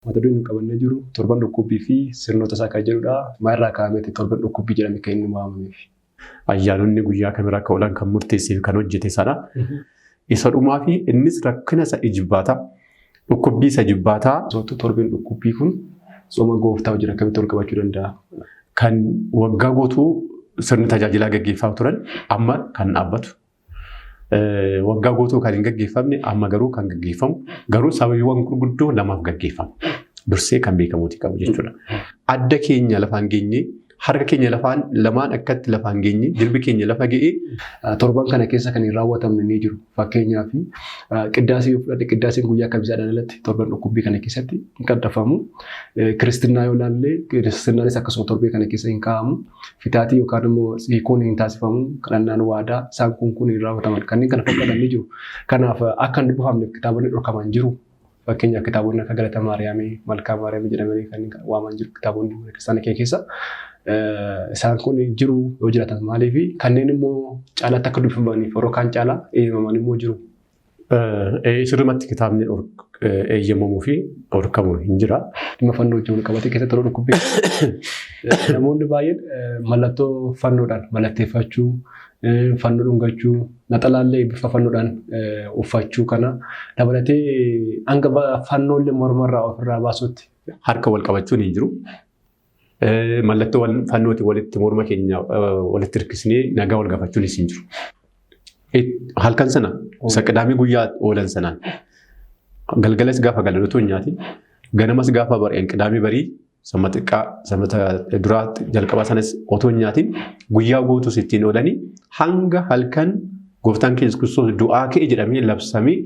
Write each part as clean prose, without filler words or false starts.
Mata dureen nu qabannee jiru torban dhukkubbii fi sirnoota isaa kan jedhudha. Maalirraa kaa'ameeti torban dhukkubbii jedhame kan inni waamameef? Ayyaanonni guyyaa kamirra akka oolan kan murteessee fi kan hojjete sana. Isa dhumaa fi innis rakkina isa ijibbaataa, dhukkubbii isa jibbaataa. Keessumattuu torbeen dhukkubbii kun tsooma gooftaa wajjin akkamitti wal qabachuu danda'a? Kan waggaa guutuu sirni tajaajilaa gaggeeffamaa turan amma kan dhaabbatu. Waggaa guutuu kan hin gaggeeffamne amma garuu kan gaggeeffamu garuu sababiiwwan gurguddoo lamaaf gaggeeffama. Dursee kan beekamuuti qabu jechuudha. Adda keenya lafaan geenyee, harka keenya lafaan lamaan akkatti lafaan geenye, jilbi keenya lafa ga'ee. Torban kana keessa kan hin raawwatamne ni jiru. Fakkeenyaaf qiddaasee yoo fudhadhe, qiddaaseen guyyaa kamisaadhaan alatti torban dhukkubbii kana keessatti hin qaddafamu. Kiristinnaa yoo ilaalle, kiristinnaanis akkasuma torbee kana keessa hin kaa'amu. Fitaatii yookaan immoo hiikoon hin taasifamu. Kadhannaan waadaa isaan kun hin raawwataman. Kanneen kana fakkaatan ni jiru. Kanaaf akka hin dubbifamneef kitaabonni dhorkaman jiru. Fakkeenyaaf kitaabonni akka Galata Maariyaamii, Malkaa Maariyaamii jedhamanii kan waaman jiru kitaabonni mana kiristaanaa keenya keessa. Isaan kun jiru yoo jiraatan maaliif kanneen immoo caalaatti akka dubbifamaniif yeroo kaan caalaa eeyyamaman immoo jiru. Sirrumatti kitaabni eeyyamamuu fi dhorkamu hin jira. Dhimma fannoo wajjin wal qabatee keessatti yeroo dhukkubbii namoonni baay'een mallattoo fannoodhaan mallatteeffachuu, fannoo dhungachuu, naxalaallee bifa fannoodhaan uffachuu kana dabalatee hanga fannoollee mormarraa ofirraa baasuutti. Harka wal qabachuun hin jiru. Mallattoo fannootiin walitti morma keenya walitti hirkisnee nagaa wal gaafachuunis hin jiru. Halkan sana isa qidaamii guyyaa oolan sanaan galgalas gaafa galan otoo hin nyaatin, ganamas gaafa bari'an qidaamii barii sanbata xiqqaa sanbata duraa jalqabaa sanas otoo hin nyaatin guyyaa guutuus ittiin oolanii hanga halkan gooftaan keenya Yesuus Kiristoos du'aa ka'e jedhamee labsamee.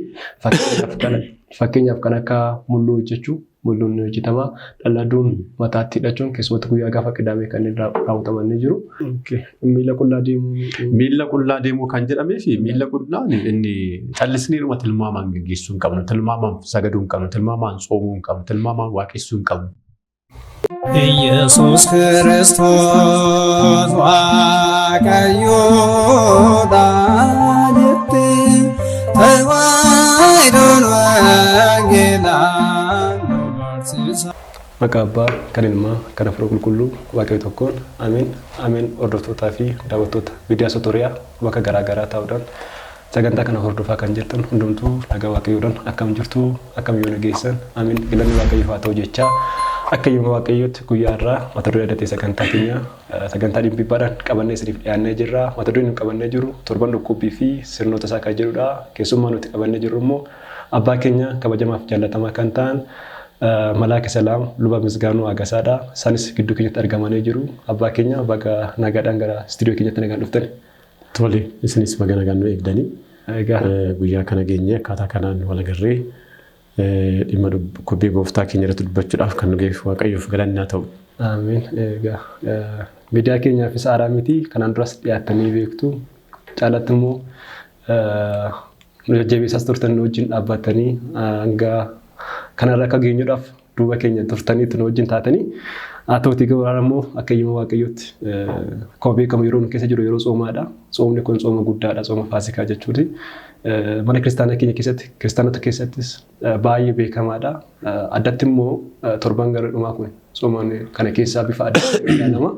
Fakkeenyaaf kan akka mulluu hojjechuu, mulluun ni hojjetama. Dhalladuun mataatti hidhachuun keessumatti guyyaa gaafa qidaamee kanneen raawwataman ni jiru. Miila qullaa deemuu. Miila qullaa deemuu kan jedhamee fi miila qullaan inni callisneeruma tilmaamaan gaggeessuu hin qabnu, tilmaamaan sagaduu hin qabnu, tilmaamaan tsoomuu hin qabnu, tilmaamaan waaqessuu hin qabnu. Iyesuus Kiristoos Waaqayyoodha jette Tawaahidoon wangeelaan nu barsiisa. Maqaa Abbaa, kan Ilmaa, kan Hafuura Qulqulluu, Waaqayyo tokkoon, Ameen, Ameen. Hordoftootaa fi daawwattoota miidiyaa Sotoriyaa bakka garaa garaa taa'uudhaan sagantaa kana hordofaa kan jirtan hundumtuu nagaa Waaqayyoodhaan akkam jirtu, akkam yoo nageessan? Ameen, galanni Waaqayyoof haa ta'u jechaa, akka yooma Waaqayyootti guyyaa irraa mata duree adda ta'e sagantaa keenya sagantaa dhimbiibbaadhaan qabannee isiniif dhiyaannee jirra. Mata dureen nu qabannee jiru torban dhukkubbii fi sirnoota isaa kan jedhudha. Keessummaa nuti qabannee jirru immoo abbaa keenya kabajamaaf jaallatamaa kan ta'an Malaaka Salaam Luba Misgaanuu Agasaadha. Isaanis gidduu keenyatti argamanii jiru. Abbaa keenya, baga nagaadhaan gara istuudiyoo keenyatti nagaan dhuftani. Tole, isinis baga nagaan nu eegdanii. Egaa Guyyaa kana geenyee akkaataa kanaan wal agarree dhimma dhukkubbii gooftaa keenya irratti dubbachuudhaaf kan nu geef Waaqayyoof galanni haa ta'u. Amiin. Egaa miidiyaa keenyaafis haaraa miti. Kanaan duras dhiyaattanii beektu. Caalatti immoo nu jajjabeessaas turtan, nu wajjin dhaabbattanii hanga kanarra akka geenyuudhaaf duuba keenya turtaniitu nu wajjin taatanii. Haa ta'utii garuu immoo akka eeyyama Waaqayyootti, akkuma beekamu yeroo nu keessa jiru yeroo tsoomaadha. Tsoomni kun tsooma guddaadha, tsooma Faasikaa jechuuti. Mana kiristaanaa keenya keessatti, kiristaanota keessattis baay'ee beekamaadha. Addatti immoo torban gara dhumaa kun tsooma kana keessaa bifa adda ta'een ilaalama.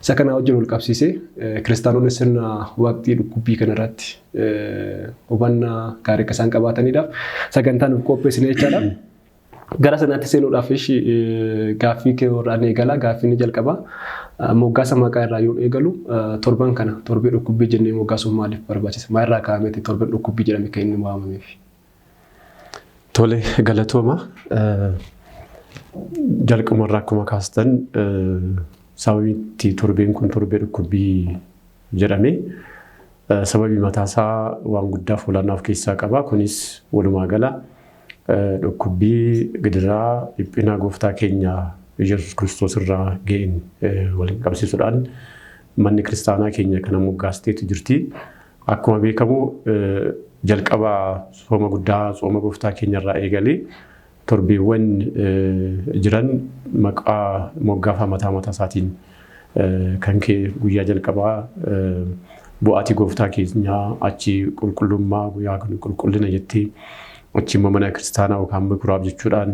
Isa kana wajjin wal qabsiisee kiristaanonni sirna waqtii dhukkubbii kanarratti hubannaa gaarii akka isaan qabaataniidhaaf sagantaa nuuf qopheessine jechaadha. Gara sanaatti seenuudhaaf gaaffii kee irraa ni eegala. Gaaffii ni jalqaba. Moggaasa maqaa irraa yoo eegalu, torban kana torbee dhukkubbii jennee moggaasuun maaliif barbaachisa? Maalirraa kaa'ameeti torban dhukkubbii jedhame kan inni waamameef? Tole, galatooma. Jalqabumarraa akkuma kaastan, sababii itti torbeen kun torbee dhukkubbii jedhame sababii mataasaa waan guddaaf olaanaa of keessaa qaba. Kunis walumaa gala dhukkubbii, gidiraa, dhiphina gooftaa keenya Yesuus Kiristoos irraa ga'een waliin qabsiisuudhaan manni kiristaanaa keenya kana moggaasteetu jirti. Akkuma beekamu jalqaba sooma guddaa, tsooma gooftaa keenya irraa eegalee torbeewwan jiran maqaa moggaafa mataa mataa isaatiin kan kee guyyaa jalqabaa bu'aatii gooftaa keenyaa, achi qulqullummaa, guyyaa qulqullina jettee, achi immoo mana kiristaanaa yookaan mikuraab jechuudhaan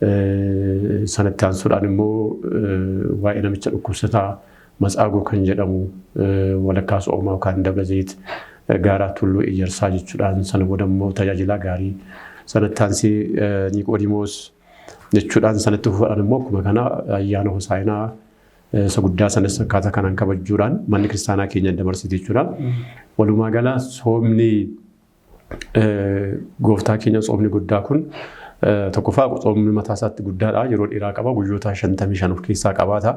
Sanatti aansuudhaan immoo waa'ee namicha dhukkubsataa Matsaaguu kan jedhamu walakkaa soomaa yookaan Dabra Zayit gaaraa Tulluu Ejersaa jechuudhaan sana booda immoo tajaajilaa gaarii sanatti aansee Niqoodimoos jechuudhaan sanatti fufuudhaan immoo akkuma kana ayyaana Hosaayinaa isa guddaa sanas akkaataa kanaan kabajuudhaan manni kiristaanaa keenya dabarsite jechuudha. Walumaa gala soomni gooftaa keenya soomni guddaa kun tokkoffaa soomni mataa isaatti guddaadha. Yeroo dheeraa qaba. Guyyoota 55 of keessaa qabaata.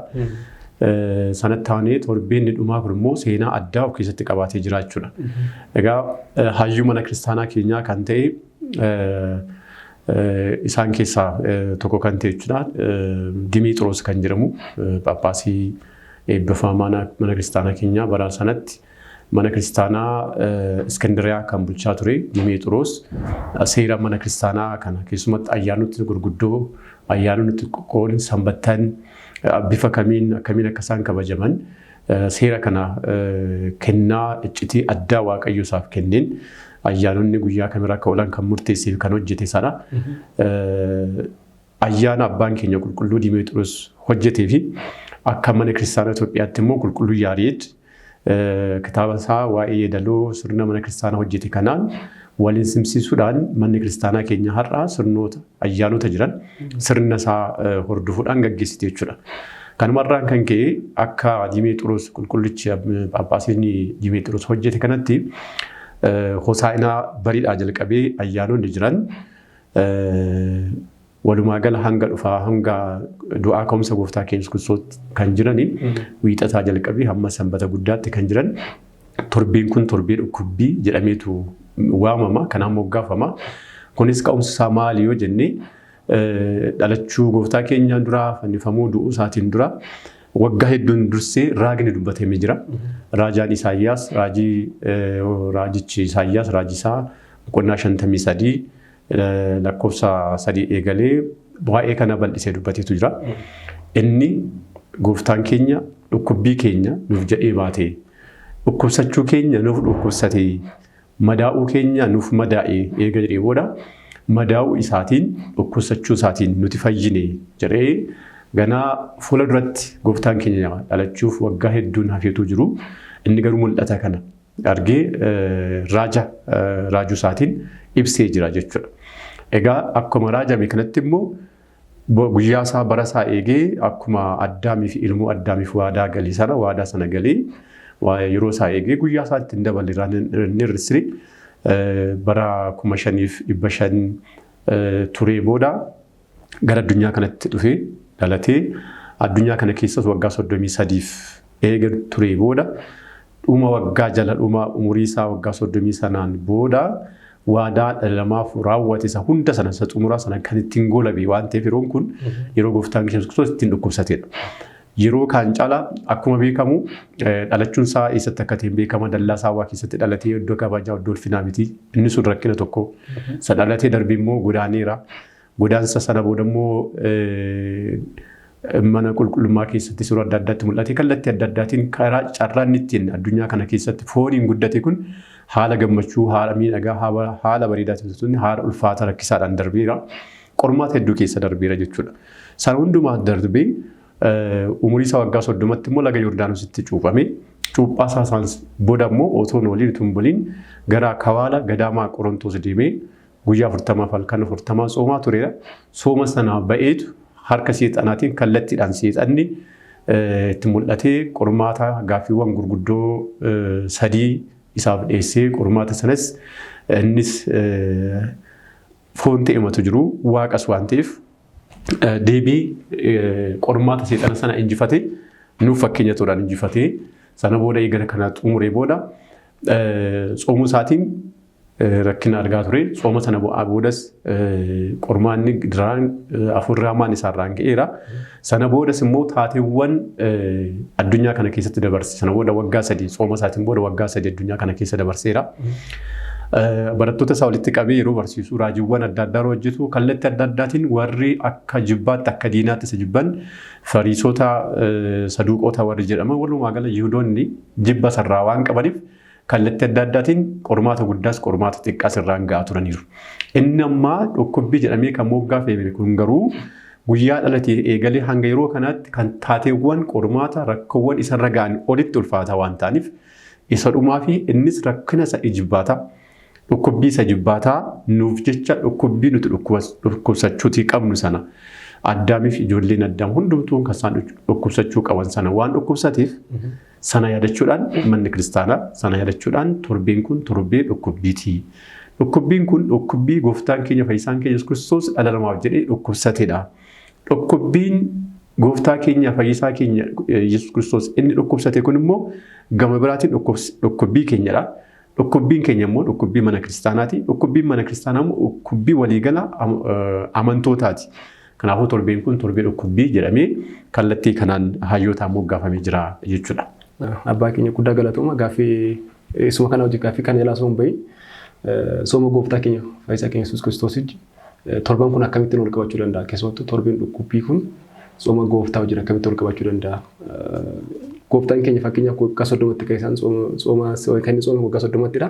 Sanatti aanee torbeen dhumaa kun immoo seenaa addaa of keessatti qabaatee jira jechuudha. Egaa hayyuu mana kiristaanaa keenyaa kan ta'e isaan keessaa tokko kan ta'e jechuudha. Dimiixiroos kan jedhamu Phaaphaasii eebbifamaa mana kiristaanaa keenyaa bara sanatti mana kiristaanaa Iskindiriyaa kan bulchaa ture Dimiixiroos seera mana kiristaanaa kana keessumatti ayyaanota gurguddoo ayyaanota xixiqqoon sanbattan bifa kamiin akkamiin akka isaan kabajaman seera kana kennaa iccitii addaa Waaqayyo isaaf kenneen ayyaanonni guyyaa kamirra akka oolan kan murteessee fi kan hojjete sana ayyaana abbaan keenya qulqulluu Dimiixiroos hojjetee fi akka mana kiristaanaa Itoophiyaatti immoo qulqulluu Yaareed kitaaba isaa waa'ee yeedaloo sirna mana kiristaanaa hojjete kanaan waliin simsiisuudhaan manni kiristaanaa keenya har'aa sirnoota ayyaanota jiran sirna isaa hordofuudhaan gaggeessite jechuudha. Kanumarraan kan ka'e akka Dimiixiroos qulqullichi Phaaphaasiin Dimiixiroos hojjete kanatti Hosaa'inaa bariidhaa jalqabee ayyaanonni jiran walumaa gala hanga dhufaa hanga du'aa ka'umsa gooftaa keenya Yesuus Kiristoos kan jirani wiixataa jalqabee hamma sanbata guddaatti kan jiran torbeen kun torbee dhukkubbii jedhameetu waamama kanaan moggaafama. Kunis ka'umsi isaa maali yoo jenne dhalachuu gooftaa keenyaan dura fannifamuu du'uu isaatiin dura waggaa hedduun dursee raagni dubbatamee jira. Raajaan Isaayyaas raajii raajichi Isaayyaas raajisaa boqonnaa 53 lakkoofsa 3 eegalee waa'ee kana bal'isee dubbateetu jira. Inni gooftaan keenya dhukkubbii keenya nuuf jedhee baate, dhukkubsachuu keenya nuuf dhukkubsate, madaa'uu keenya nuuf madaa'e eega jedhee booda madaa'uu isaatiin dhukkubsachuu isaatiin nuti fayyine jedhee ganaa fuula duratti gooftaan keenya dhalachuuf waggaa hedduun hafeetu jiru. Inni garuu mul'ata kana argee raaja raajuu isaatiin ibsee jira jechuudha. Egaa akkuma raajame kanatti immoo guyyaa isaa bara isaa eegee akkuma Addaamii fi ilmoo Addaamiif waadaa galee sana waadaa sana galee yeroo isaa eegee guyyaa isaa ittiin dabale inni hir'isne bara 5500 turee booda gara addunyaa kanatti dhufee dhalatee addunyaa kana keessas waggaa 33f eega turee booda dhuma waggaa jala dhuma umurii isaa waggaa 30 sanaan booda waadaa dhala namaaf raawwate isa hunda sana isa xumuraa sana kan ittiin goolabe waan ta'eef yeroon kun yeroo gooftaan keenya Yesuus Kiristoos ittiin dhukkubsatedha. Yeroo kaan caalaa akkuma beekamu dhalachuun isaa eessatti akka ta'e beekama dallaa saawwaa keessatti dhalatee iddoo kabajaa iddoo ulfinaa miti. Inni sun rakkina tokko. Isa dhalatee darbee immoo godaaneera. Godaansa sana booda immoo mana qulqullummaa keessatti suuraa adda addaatti mul'ate kallattii adda addaatiin karaa carraan ittiin addunyaa kana keessatti fooniin guddate kun haala gammachuu haala miidhagaa haala bareedaa ta'e haala ulfaata rakkisaadhaan darbeera. Qormaata hedduu keessa darbeera jechuudha. Sana hundumaa darbee umurii isaa waggaa 30tti immoo laga Yordaanositti cuuphame. Cuuphaa isaa isaan booda immoo otoo hin ooliin utuu hin buliin gara Kawaala Gadaamaa Qorontoos deemee guyyaa 40 halkan 40 soomaa tureera. Sooma sana ba'eetu harka seexanaatiin kallattiidhaan seexanni itti mul'atee qormaata gaaffiiwwan gurguddoo sadii isaaf dhiyeessee qormaata sanas innis foon ta'e matu jiru waaqas waan ta'eef deebii qormaata seexana sana injifatee nuuf fakkeenya ta'uudhaan injifatee sana booda eegala kana xumuree booda tsoomuu isaatiin rakkina argaa ture. Tsooma sana boodas qormaanni diraan afurri hamaan isaarraan ga'eera. Sana boodas immoo taateewwan addunyaa kana keessatti dabarse. Sana booda waggaa 3 tsooma isaatiin booda waggaa 3 addunyaa kana keessa dabarseera. Barattoota isaa walitti qabee yeroo barsiisu raajiiwwan adda addaa hojjetu kallattii adda addaatiin warri akka jibbaatti akka diinaatti isa jibban fariisota saduuqota warri jedhaman walumaa gala Yihudoonni jibba sarraa waan qabaniif kallattii adda addaatiin qormaata guddaas qormaata xiqqaas irraan ga'aa turaniiru. Inni ammaa dhukkubbii jedhamee kan moggaafame kun garuu guyyaa dhalatee eegalee hanga yeroo kanaatti kan taateewwan qormaata rakkoowwan isarra ga'an olitti ulfaataa waan ta'aniif isa dhumaa fi innis rakkina isa ijibbaataa dhukkubbii isa jibbaataa nuuf jecha dhukkubbii nuti dhukkubsachuutii qabnu sana Addaamiif ijoolleen Addaam hundumtuu kan isaan dhukkubsachuu qaban sana waan dhukkubsateef sana yaadachuudhaan manni kiristaanaa sana yaadachuudhaan torbeen kun torbee dhukkubbiiti. Dhukkubbiin kun dhukkubbii gooftaan keenya fayyisaan keenya Yesuus Kiristoos dhala namaaf jedhee dhukkubsatedha. Dhukkubbiin gooftaa keenya fayyisaa keenya Yesuus Kiristoos inni dhukkubsate kun immoo gama biraatiin dhukkubbii keenyadha. Dhukkubbiin keenya immoo dhukkubbii mana kiristaanaati. Dhukkubbiin mana kiristaanaa immoo dhukkubbii waliigala amantootaati. Kanaafuu torbeen kun torbee dhukkubbii jedhamee kallattii kanaan hayyootaan moggaafamee jira jechuudha. Abbaa keenya guddaa galatooma gaaffii isuma kana hojii gaaffii kana jalaa osoo hin bahin sooma gooftaa keenya fayyisaa keenya Yesuus Kiristoositti torban kun akkamittiin wal qabachuu danda'a? Keessumattuu torbeen dhukkubbii kun tsooma gooftaa wajjin akkamitti wal qabachuu danda'a? Gooftaan keenya fakkeenyaaf waggaa 30tti kan isaan tsooma kan inni tsoome waggaa 30ttidha.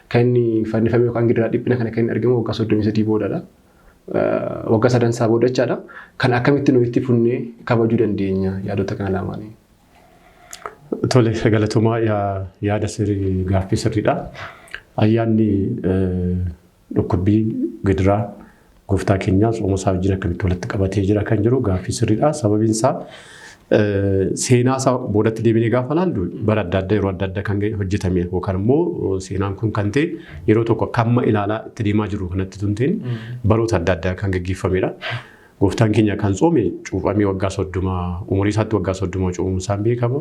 Kan inni fannifame yookaan gidiraa dhiphina kana kan inni argamu waggaa 33 boodadha. Waggaa sadan isaa booda jechaadha. Kan akkamitti nuyi itti funnee kabajuu dandeenya yaadota kana lamaanii? Tole, galatoomaa, yaada sirrii, gaaffii sirriidha. Ayyaanni dhukkubbii gidiraa gooftaa keenyaa tsooma isaa wajjin akkamitti walitti qabatee jira kan jiru gaaffii sirriidha. Sababiin isaa seenaa isaa boodatti deebinee gaafa ilaallu bara adda addaa yeroo adda addaa kan hojjetame yookaan immoo seenaan kun kan ta'e yeroo tokko akka amma ilaalaa itti deemaa jiru kanatti tun ta'in baroota adda addaa kan gaggeeffamedha. Gooftaan keenya kan tsoome cuuphamee waggaa 30 umurii isaatti waggaa 30 cuuphamuun isaan beekama.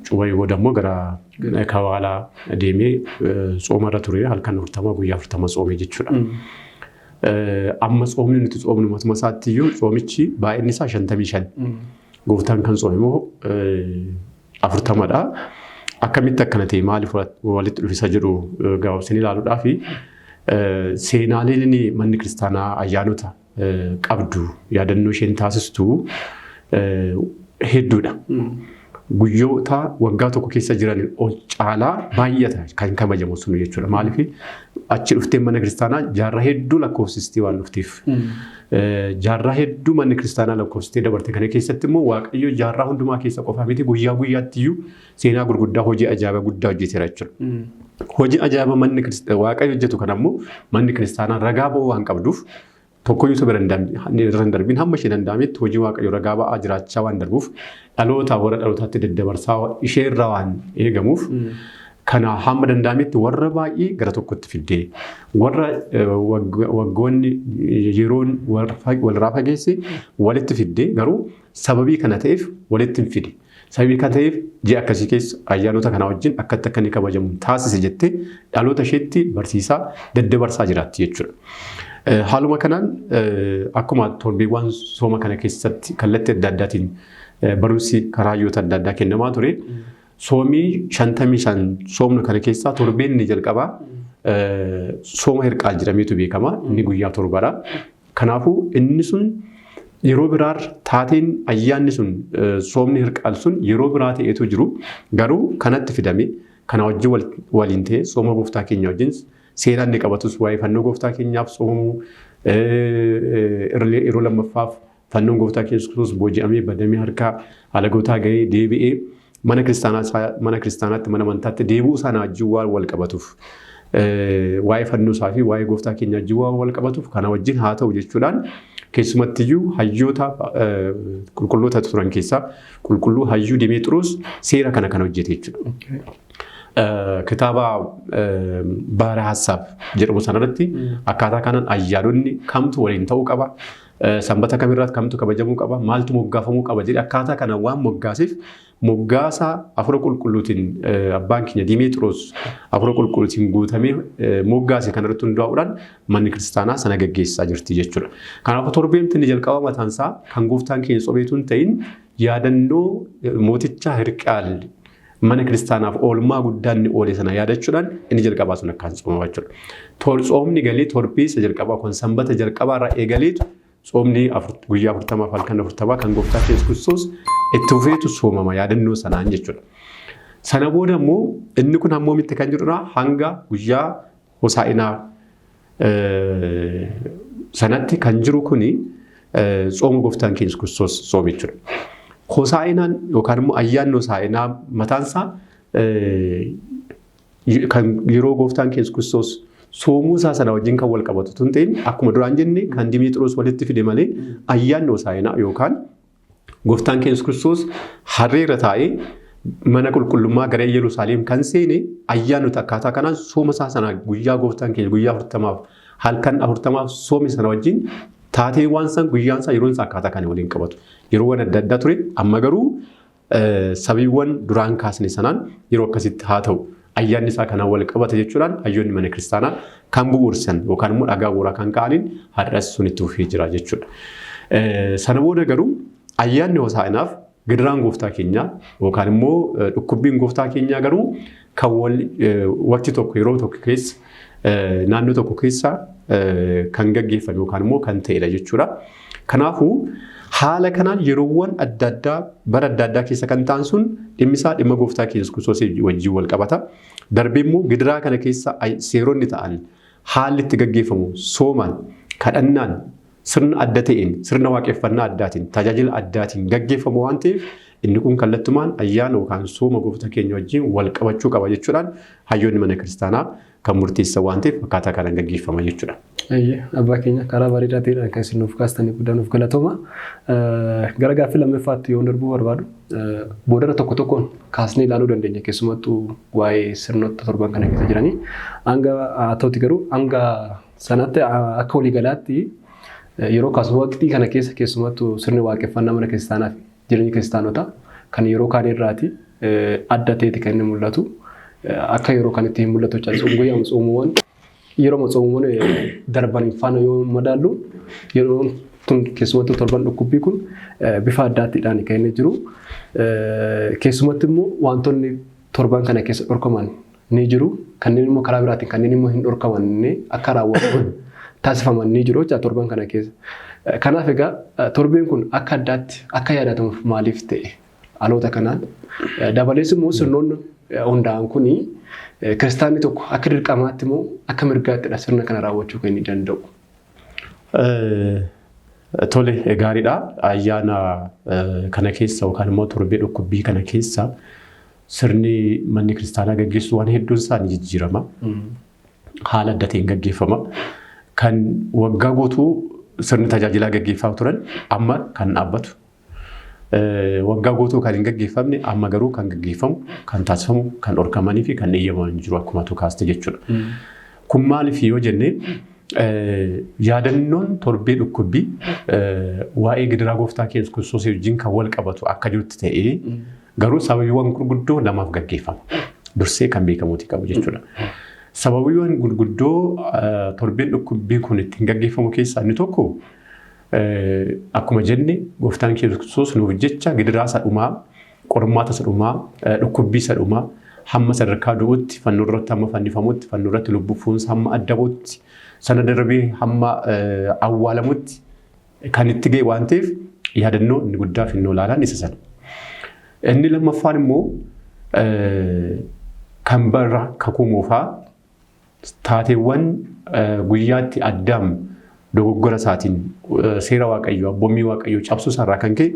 Cuuphamee booda immoo gara kawaalaa deemee tsooma irra ture, halkan 40 guyyaa 40 tsoome jechuudha. Amma tsoomni nuti tsoomnu matuma isaatti iyyuu tsoomichi baay'inni isaa 55. Gooftaan kan tsoome immoo 40dha. Akkamitti akkana ta'e, maaliif walitti dhufisa jedhu gabaabsanii ilaaluudhaaf seenaaleen manni kiristaanaa ayyaanota qabdu yaadannoo isheen taasistu hedduudha. Guyyoota waggaa tokko keessa jiran ol caalaa baay'ata kan kabajamu sun jechuudha. Maaliif achi dhuftee mana kiristaanaa jaarraa hedduu lakkoofsistee waan dhufteef. Jaarraa hedduu manni kiristaanaa lakkoofsistee dabarte kana keessatti immoo Waaqayyo jaarraa hundumaa keessa qofaa miti, guyyaa guyyaatti iyyuu seenaa gurguddaa, hojii ajaa'ibaa guddaa hojjeteera jechuudha. Hojii ajaa'ibaa manni Waaqayyo hojjetu kana immoo manni kiristaanaa ragaa ba'uu waan qabduuf tokkoyyuu bira hin darbiin hamma ishee danda'ametti hojii Waaqayyo ragaa ba'aa jiraachaa waan darbuuf, dhaloota warra dhalootaatti daddabarsaa ishee irraa waan eegamuuf, kana hamma danda'ametti warra baay'ee gara tokkotti fiddee, warra waggoonni yeroon walirraa fageesse walitti fiddee, garuu sababii kana ta'eef walitti hin fide. Sababii kana ta'eef ji'a akkasii keessa ayyaanota kanaa wajjin akkatti akka inni kabajamu taasise jettee dhaloota isheetti barsiisaa daddabarsaa jiraatti jechuudha. Haaluma kanaan akkuma torbeewwan sooma kana keessatti kallattii adda addaatiin barumsi karaa hayyoota adda addaa kennamaa ture. Soomii 55 soomnu kana keessaa torbeen inni jalqabaa sooma hirqaal jedhameetu beekama. Inni guyyaa 7dha. Kanaafuu inni sun yeroo biraar taateen ayyaanni sun soomni hirqaal sun yeroo biraa ta'eetu jiru garuu kanatti fidame, kana wajjin waliin ta'e sooma gooftaa keenya wajjin seenaan inni qabatus waa'ee fannoo gooftaa keenyaaf soomamuu, yeroo lammaffaaf fannoon gooftaa keenya Yesuus Kiristoos booji'amee badamee harkaa alagootaa ga'ee deebi'ee mana kiristaanaa mana kiristaanaatti mana amantaatti deebi'uu sana wajjin waan wal qabatuuf, waa'ee fannoo isaa fi waa'ee gooftaa keenya wajjin waan wal qabatuuf kana wajjin haa ta'u jechuudhaan keessumattiyyuu hayyoota qulqulloota turan keessaa qulqulluu hayyuu Dimeexiroos seera kana kan hojjete jechuudha. Kitaaba Baara Hassaab jedhamu sanarratti akkaataa kanaan ayyaanonni kamtu waliin ta'uu qaba, sanbata kamirratti kamtu kabajamuu qaba, maaltu moggaafamuu qaba jedhee akkaataa kana waan moggaaseef, moggaasa afura qulqulluutiin abbaan keenya Dimeexiroos afura qulqulluutiin guutamee moggaase kanarratti hundaa'uudhaan manni kiristaanaa sana gaggeessaa jirti jechuudha. Kanaafuu torbeen inni jalqaba mataan isaa kan gooftaan keenya tsomeetu hin ta'in yaadannoo mooticha Hirqaal mana kiristaanaaf oolmaa guddaa inni oole sana yaadachuudhaan inni jalqabaa sun akkaan tsoomama jechuudha. Tsoomni galee torbii isa jalqabaa kun sanbata jalqabaa irraa eegaleetu tsoomni guyyaa 40f halkan 40 kan gooftaa keenya Yesuus Kiristoos itti fufeetu soomama yaadannoo sanaan jechuudha. Sana booda immoo inni kun hammoomitti kan jedhudha hanga guyyaa Hosaa'inaa sanatti kan jiru kuni tsooma gooftaan keenya Yesuus Kiristoos tsoome jechuudha. Hosaa'inaan yookaan immoo ayyaanni Hosaa'inaa mataansaa kan yeroo gooftaan keenya Yesuus Kiristoos soomuu isaa sana wajjin kan wal qabatu tun ta'in akkuma duraan jenne kan Dimiixiroos walitti fide malee ayyaanni Hosaa'inaa yookaan gooftaan keenya Yesuus Kiristoos harreerra taa'ee mana qulqullummaa gara Yerusaalem kan seene ayyaanota akkaataa kanaan sooma isaa sana guyyaa gooftaan keenya guyyaa 40 halkan 40 soome sana wajjin taateewwan san guyyaan isaa yeroon isaa akkaataa kana waliin qabatu. Yeroowwan adda addaa ture amma garuu sababiiwwan duraan kaasne sanaan yeroo akkasitti haa ta'u ayyaanni isaa kanaan wal qabata jechuudhaan hayyoonni mana kiristaanaa kan bu'uursan yookaan immoo dhagaa bu'uuraa kan ka'aniin har'as sun itti fufee jira jechuudha. Sana booda garuu ayyaanni Hosaa'inaaf gidiraan gooftaa keenyaa yookaan immoo dhukkubbiin gooftaa keenyaa garuu kan waqtii tokko yeroo tokko keessa naannoo tokko keessa kan gaggeeffame yookaan immoo kan ta'edha jechuudha. Kanaafuu haala kanaan yeroowwan adda addaa bara adda addaa keessa kan ta'an sun dhimmi isaa dhimma gooftaa keenya Yesuus Kiristoos wajjin wal qabata. Darbee immoo gidiraa kana keessa seeronni ta'an haalli itti gaggeeffamu soomaan kadhannaan sirna adda ta'een sirna waaqeffannaa addaatiin tajaajila addaatiin gaggeeffamu waan ta'eef inni kun kallattumaan ayyaana yookaan sooma gooftaa keenya wajjin wal qabachuu qaba jechuudhaan hayyoonni mana kiristaanaa kan murteessan waan ta'eef akkaataa kanaan gaggeeffama jechuudha. Abbaa keenya karaa bareedaa ta'eedhaan kan isin nuuf kaastanii guddaa nuuf galatooma. Gara gaaffii lammaffaatti yoo darbuu barbaadu boodara tokko tokkoon kaasnee ilaaluu dandeenya keessumattuu waa'ee sirnoota torban kana keessa jiranii. Hanga haa ta'uti garuu hanga sanatti akka waliigalaatti yeroo kaasu waqtii kana keessa keessumattuu sirni waaqeffannaa mana kiristaanaa fi jireenya kiristaanotaa kan yeroo kaan irraati adda ta'eeti kan inni mul'atu. Akka yeroo kanatti hin mul'atu jechuudha. Guyyaa tsoomuuwwan yeroo tsoomuuwwan darban faana yoo madaallu yeroo tun keessumattuu torban dhukkubbii kun bifa addaatiidhaan kan inni jiru. Keessumatti immoo wantoonni torban kana keessa dhorkaman ni jiru. Kanneen immoo karaa biraatiin kanneen immoo hin dhorkamanne akka raawwataman taasifaman ni jiru jechuudha torban kana keessa. Kanaaf egaa torbeen kun akka addaatti akka yaadatamuuf maaliif ta'e haalota kanaan dabalees immoo sirnoonni hundaa'an kuni kiristaanni tokko akka dirqamaatti immoo akka mirgaattidha sirna kana raawwachuu kan inni danda'u. Tole gaariidha. Ayyaana kana keessa yookaan immoo torbee dhukkubbii kana keessa sirni manni kiristaanaa gaggeessu waan hedduun isaa ni jijjiirama. Haala adda ta'een gaggeeffama. Kan waggaa guutuu sirni tajaajilaa gaggeeffamaa turan amma kan dhaabbatu. Waggaa guutuu kan hin gaggeeffamne amma garuu kan gaggeeffamu, kan taasifamu, kan dhorkamanii fi kan eeyyamaman jiru akkuma tu kaaste jechuudha. Kun maaliif yoo jenne yaadannoon torbee dhukkubbii waa'ee gidiraa gooftaa keenya Yesuus Kiristoos wajjin kan wal qabatu akka jirutti ta'ee garuu sababiiwwan gurguddoo lamaaf gaggeeffama. Dursee kan beekamuuti qabu jechuudha. Sababiiwwan gurguddoo torbeen dhukkubbii kun ittiin gaggeeffamu keessaa inni tokko akkuma jenne gooftaan keenya Yesuus Kiristoos nuuf jecha gidiraa isa dhumaa, qormaata isa dhumaa, dhukkubbii isa dhumaa hamma sadarkaa du'utti fannoo irratti hamma fannifamutti fannoo irratti lubbuu fuunsa hamma addabutti sana darbee hamma awwaalamutti kan itti ga'e waan ta'eef yaadannoo inni guddaa fi inni olaanaan isa sana. Inni lammaffaan immoo kan bara kakuu moofaa taateewwan guyyaatti Addaam dogoggora isaatiin seera Waaqayyoo abboommii Waaqayyoo cabsuu isaarraa kan ka'e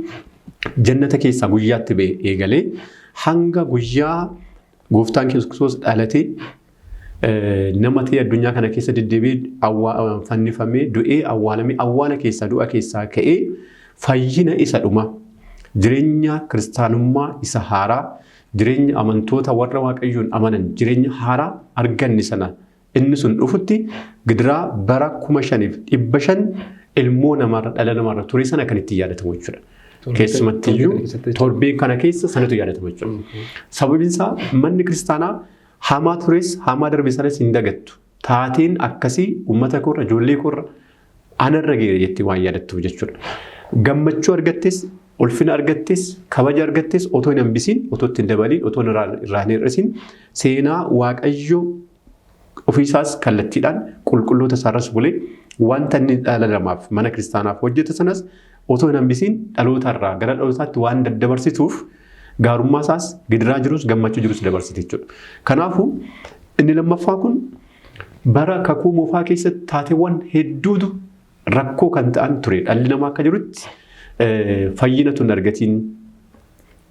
jannata keessaa guyyaatti ba'e eegalee hanga guyyaa gooftaan keenya Yesuus Kiristoos dhalatee nama ta'e addunyaa kana keessa deddeebi'ee fannifamee du'ee awwaalamee awwaala keessaa du'a keessaa ka'ee fayyina isa dhuma jireenya kiristaanummaa isa haaraa jireenya amantoota warra Waaqayyoon amanan jireenya haaraa arganne sana inni sun dhufutti gidiraa bara 5500 ilmoo namaarra dhala namaarra ture sana kan ittiin yaadatamu jechuudha. Keessumattiyyuu torbee kana keessa sanatu yaadatama jechuudha. Sababiin isaa manni kiristaanaa hamaa tures hamaa darbe sanas hin dagattu. Taateen akkasii uummata koorra ijoollee koorra anarra geere jettee waan yaadattuuf jechuudha. Gammachuu argattes ulfina argattes kabaja argattes otoo hin hambisiin otoo ittiin dabaliin otoo irraa hin hir'isiin seenaa Waaqayyo ofiisaas kallattiidhaan qulqulloota isaarras bulee wanta inni dhala namaaf mana kiristaanaaf hojjete sanas otoo hin hambisiin dhalootarraa gara dhalootaatti waan daddabarsituuf Gaarummaa isaas, gidiraa jirus, gammachuu jirus dabarsite jechuudha. Kanaafuu inni lammaffaa kun bara kakuu moofaa keessatti taateewwan hedduutu rakkoo kan ta'an ture. Dhalli namaa akka jirutti fayyina tun argatiin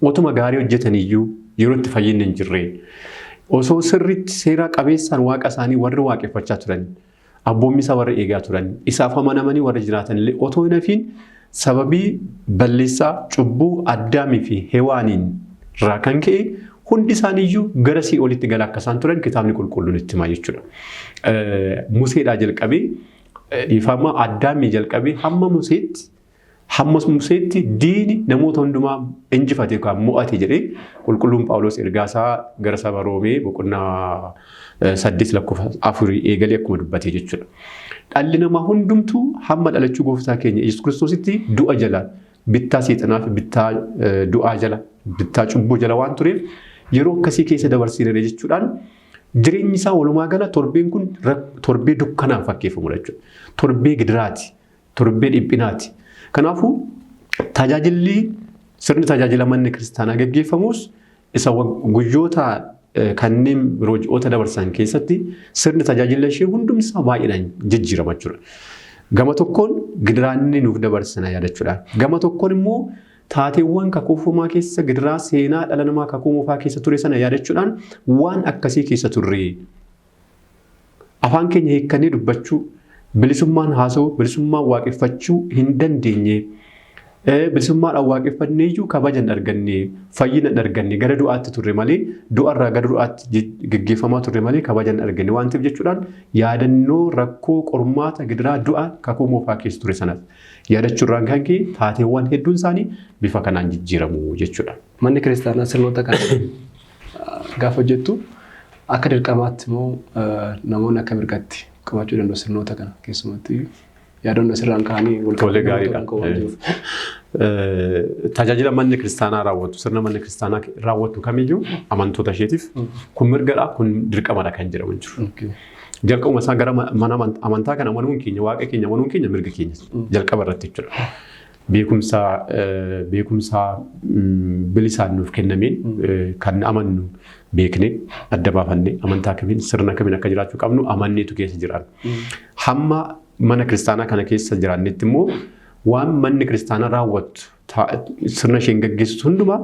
otuma gaarii hojjetaniyyuu yeroo itti fayyinni hin jirre, osoo sirriitti seera qabeessaan waaqa isaanii warri waaqeffachaa turan, abboommi isaa warri eegaa turan, isaaf amanamanii warri jiraatan illee otoo hin hafiin sababii balleessaa cubbuu Addaamii fi Hewaaniin irraa kan ka'e hundi isaaniiyyuu gara sii'oolitti gala akka isaan turan kitaabni qulqulluun itti hima jechuudha. Museedhaa jalqabee, dhiifama, Addaamii jalqabee hamma Museetti diini namoota hundumaa injifate yookaan mo'ate jedhee qulqulluun Phaawulos ergaa isaa gara saba Roomee boqonnaa 8 lakkoofsa 4 eegalee akkuma dubbate jechuudha. Dhalli namaa hundumtuu hamma dhalachuu gooftaa keenya Yesuus Kiristoositti du'a jala, bittaa seexanaa fi bittaa du'aa jala, bittaa cubbuu jala waan tureef yeroo akkasii keessa dabarsineera jechuudhaan jireenyi isaa walumaa gala torbeen kun torbee dukkanaan fakkeeffamudha jechuudha. Torbee gidiraati, torbee dhiphinaati. Kanaafuu tajaajilli sirni tajaajila manni kiristaanaa gaggeeffamus isa guyyoota kanneen biroo ji'oota dabarsan keessatti sirni tajaajila ishee hundumsaa baay'inaan jijjiirama jechuudha. Gama tokkoon gidiraanni nuuf dabarsina yaadachuudhaan. Gama tokkoon immoo taateewwan kakuu moofaa keessa, gidiraa seenaa dhala namaa kakuu moofaa keessa ture sana yaadachuudhaan waan akkasii keessa turre. Afaan keenya hiikkannee dubbachuu, bilisummaan haasa'uu, bilisummaan waaqeffachuu hin dandeenye. Bilisummaadhaan waaqeffannee iyyuu kabaja hin arganne, fayyina hin arganne, gara du'aatti turre malee, du'arraa gara du'aatti geggeeffamaa turre malee kabaja hin arganne waan ta'eef jechuudhaan yaadannoo rakkoo, qormaata, gidiraa, du'a kakuu moofaa keessa ture sanas yaadachuurraan kan ka'e taateewwan hedduun isaanii bifa kanaan jijjiiramu jechuudha. Manni kiristaanaa sirnoota kana gaafa hojjettu akka dirqamaatti immoo namoonni akka mirgatti qabaachuu danda'u sirnoota kana, keessumattuu yaadannoo asirraan ka'anii wal Tole, gaariidha. Tajaajila manni kiristaanaa raawwatu, sirna manni kiristaanaa raawwatu kamiyyuu amantoota isheetiif kun mirgadha, kun dirqamadha kan jedhamu hin jiru. Jalqabuma isaa gara mana amantaa kana amanuun keenya, waaqa keenya amanuun keenya mirga keenya jalqaba irratti jechuudha. Beekumsa bilisaan nuuf kennameen kan amannu beekne, adda baafannee, amantaa kamiin, sirna kamiin akka jiraachuu qabnu amanneetu keessa jiraanna. Hamma mana kiristaanaa kana keessa jiraannetti immoo waan manni kiristaanaa raawwattu, sirna isheen gaggeessitu hundumaa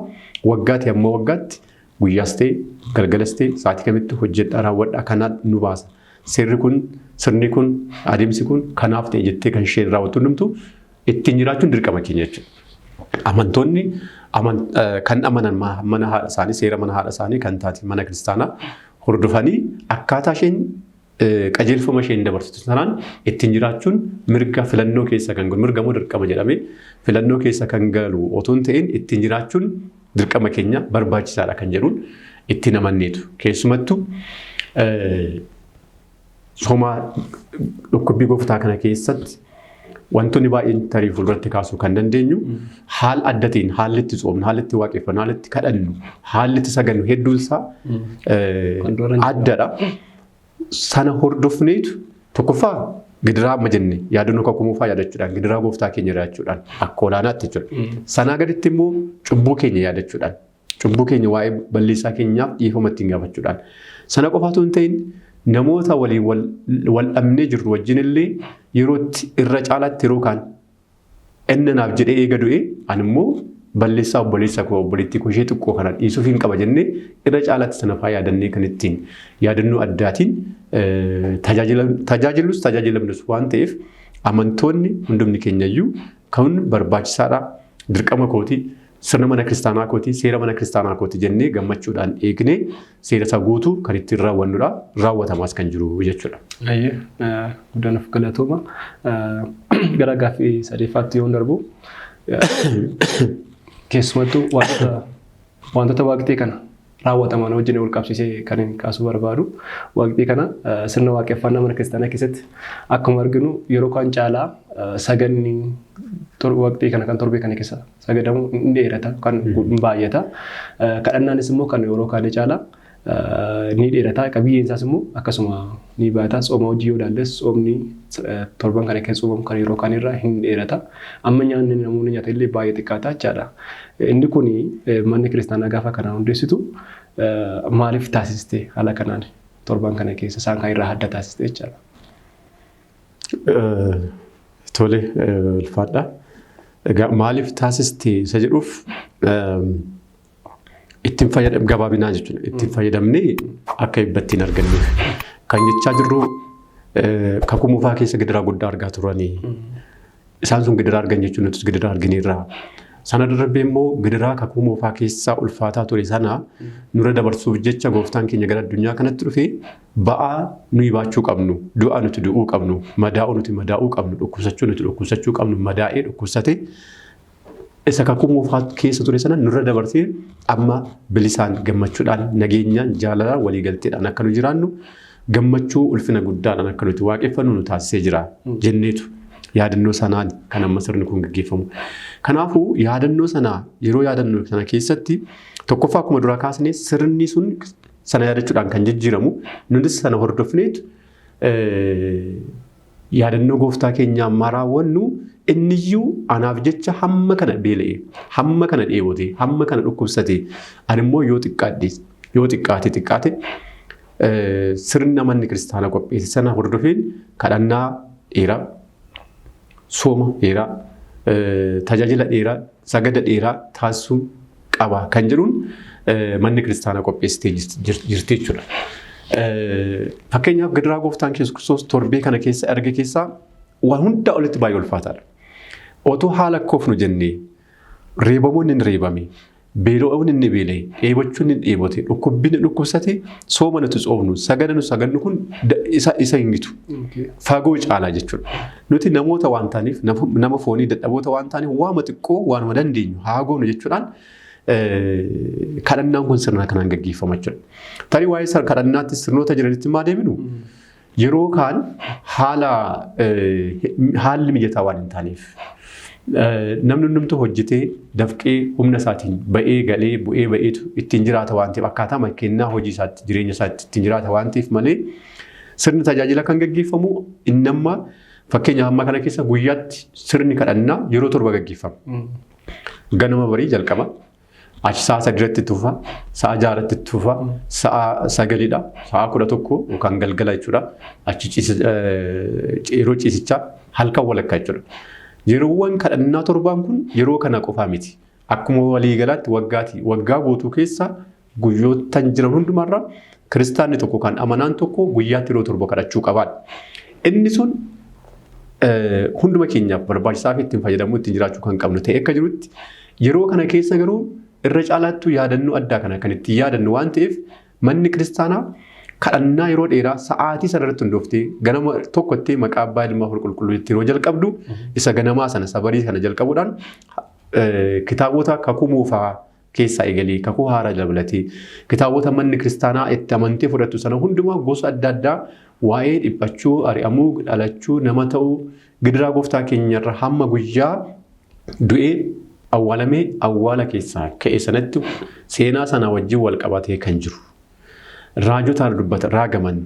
waggaati hamma waggaatti, guyyaas ta'e galgalas ta'e sa'aatii kamitti hojjedhaa, raawwadhaa, kanaan nu baasa. Seerri kun, sirni kun, adeemsi kun kanaaf ta'e jettee kan isheen raawwattu hundumtuu ittiin jiraachuun dirqama keenya jechuudha. Amantoonni kan amanan mana haadha isaanii, seera mana haadha isaanii kan taate mana kiristaanaa hordofanii akkaataa isheen qajeelfama isheen dabarsitu sanaan ittiin jiraachuun mirga filannoo keessa kan galu, mirga moo dirqama jedhamee filannoo keessa kan galu otoo hin ta'in, ittiin jiraachuun dirqama keenya, barbaachisaadha kan jedhuun ittiin amanneetu. Keessumattuu somaa dhukkubbii gooftaa kana keessatti wantoonni baay'een tarii fuulduratti kaasuu kan dandeenyu haala adda ta'een haalli itti tsoomnu, haalli itti waaqeffannu, haalli itti kadhannu, haalli itti sagannu hedduunsaa addadha. Sana hordofneetu tokkoffaa gidiraa amma jenne yaadannoo kakuu moofaa yaadachuudhaan, gidiraa gooftaa keenya yaadachuudhaan akka olaanaatti jechuudha. Sanaa gaditti immoo cubbuu keenya yaadachuudhaan, cubbuu keenya waa'ee balleessaa keenyaaf dhiifama ittiin gaafachuudhaan. Sana qofaatu hin ta'in, namoota waliin wal dhabnee jirru wajjin illee yerootti irra caalaatti yeroo kaan inni naaf jedhee eega du'e ani immoo balleessaa obboleessa koo, obboleettii koo ishee xiqqoo kana dhiisuuf hin qaba jennee irra caalaatti sana fa'aa yaadannee kan ittiin yaadannoo addaatiin tajaajillus tajaajilamnus waan ta'eef amantoonni hundumni keenyayyuu kan barbaachisaadha, dirqama kooti, sirna mana kiristaanaa kooti, seera mana kiristaanaa kooti jennee gammachuudhaan eegnee seera isaa guutuu kan ittiin raawwannudha, raawwatamaas kan jiru jechuudha. Ayyee, guddaan of galatooma. Gara gaaffii sadeffaatti yoo darbu, keessumattuu wantoota waqtii kana raawwataman wajjin wal qabsiisee kan inni kaasuu barbaadu. Waqtii kana sirna waaqeffannaa mana kiristaanaa keessatti akkuma arginu yeroo kaan caalaa saganni waqtii kana kan torbee kana keessa sagadamu ni dheerata, kan hin baay'ata. Kadhannaanis immoo kan yeroo kaanii caalaa ni dheerata. Qabiyyeen isaas immoo akkasuma ni baata. Tsooma hojii yoo ilaalles tsoomni torban kana keessa tsoomamu kan yeroo kaan irraa hin dheerata. Amma nyaanni namoonni nyaatan illee baay'ee xiqqaata jechaadha. Inni kun manni kiristaanaa gaafa kanaan hundeessitu maaliif taasiste haala kanaan torban kana keessa isaan kan irraa adda taasiste jechaadha? Tole, ulfaadha. Egaa maaliif taasiste isa jedhuuf ittiin fayyadam gabaabinaa jechuudha. Ittiin fayyadamnee akka eebbatti hin arganneef. Kan jechaa jirru kakuu moofaa keessa gidiraa guddaa argaa turanii. Isaan sun gidiraa argan jechuun nutis gidiraa argineerra. Sana darbee immoo gidiraa kakuu moofaa keessaa ulfaataa ture sana nurra dabarsuuf jecha gooftaan keenya gara addunyaa kanatti dhufee ba'aa nuyi baachuu qabnu, du'a nuti du'uu qabnu, madaa'uu nuti madaa'uu qabnu, dhukkubsachuu nuti dhukkubsachuu qabnu, madaa'ee dhukkubsate isa kakuu moofaa keessa ture sana nurra dabarsee amma bilisaan gammachuudhaan nageenyaan jaalalaan waliigalteedhaan akka nu jiraannu gammachuu ulfina guddaadhaan akka nuti waaqeffannu nu taasisee jira jenneetu yaadannoo sanaan kan amma sirni kun gaggeeffamu. Kanaafuu yaadannoo sana yeroo yaadannoo sana keessatti tokkoffaa akkuma duraa kaasne sirni sun sana yaadachuudhaan kan jijjiiramu nutis sana hordofneetu yaadannoo gooftaa keenya ammaa raawwannu inniyyuu anaaf jecha hamma kana beela'e, hamma kana dheebote, hamma kana dhukkubsate, ani immoo yoo xiqqaadhe yoo xiqqaate xiqqaate sirna manni kiristaanaa qopheesse sana hordofeen kadhannaa dheeraa, sooma dheeraa, tajaajila dheeraa, sagada dheeraa taasisuu qaba kan jedhuun manni kiristaanaa qopheessitee jirti jechuudha. Fakkeenyaaf gidiraa gooftaan Yesuus Kiristoos torbee kana keessa arge keessaa waan hundaa olitti baay'ee ulfaataadha. Otoo haala koofnu jennee reebamuun inni reebame, beela'uun inni beela'e, dheebochuun inni dheebote, dhukkubbiin inni dhukkubsate, sooma nuti tsoomnu, sagada nu sagannu kun isa hin gitu. Fagoo caalaa jechuudha. Nuti namoota waan taaniif, nama foonii dadhaboota waan taaniif waama xiqqoo waanuma dandeenyu haa goonu jechuudhaan kadhannaan kun sirna kanaan gaggeeffama jechuudha. Tarii waa'ee kadhannaatti sirnoota jiranitti maa deebinu yeroo kaan haalli mijataa waan hin taaneef namni hundumtuu hojjetee dafqee humna isaatiin ba'ee galee bu'ee ba'eetu ittiin jiraata waan ta'eef akkaataa kennaa hojii isaatti jireenya isaatti ittiin jiraata waan ta'eef malee sirni tajaajila kan gaggeeffamu inni amma fakkeenyaaf amma kana keessa guyyaatti sirni kadhannaa yeroo 7 gaggeeffama. Ganama barii jalqaba. Achi sa'a 3 irratti tufa, sa'a 6 irratti tufa, sa'a 9dha, sa'a 11 yookaan galgala jechuudha. Achi yeroo ciisichaa halkan walakkaa jechuudha. Yeroowwan kadhannaa torbaan kun yeroo kana qofaa miti. Akkuma waliigalaatti waggaati. Waggaa guutuu keessa guyyoottan jiran hundumarra kiristaanni tokko kan amanaan tokko guyyaatti yeroo 7 kadhachuu qabaadha. Inni sun hunduma keenyaaf barbaachisaa fi ittiin fayyadamuu ittiin jiraachuu kan qabnu ta'e akka jirutti yeroo kana keessa garuu irra caalaattuu yaadannoo addaa kana kan ittiin yaadannu waan ta'eef manni kiristaanaa kadhannaa yeroo dheeraa sa'aatii sana irratti hundooftee ganama tokkotti maqaa abbaa ilmaa qulqulluutti yeroo jalqabdu isa ganamaa sana sabarii kana jalqabuudhaan kitaabota kakuu moofaa keessaa eegalee kakuu haaraa dabalatee kitaabota manni kiristaanaa itti amantee fudhattu sana hundumaa gosa adda addaa waa'ee dhiphachuu, ari'amuu, dhalachuu, nama ta'uu, gidiraa gooftaa keenyarra hamma guyyaa du'ee awwaalamee awwaala keessaa ka'e sanatti seenaa sana wajjin wal qabatee kan jiru. Raajotaan dubbata raagaman,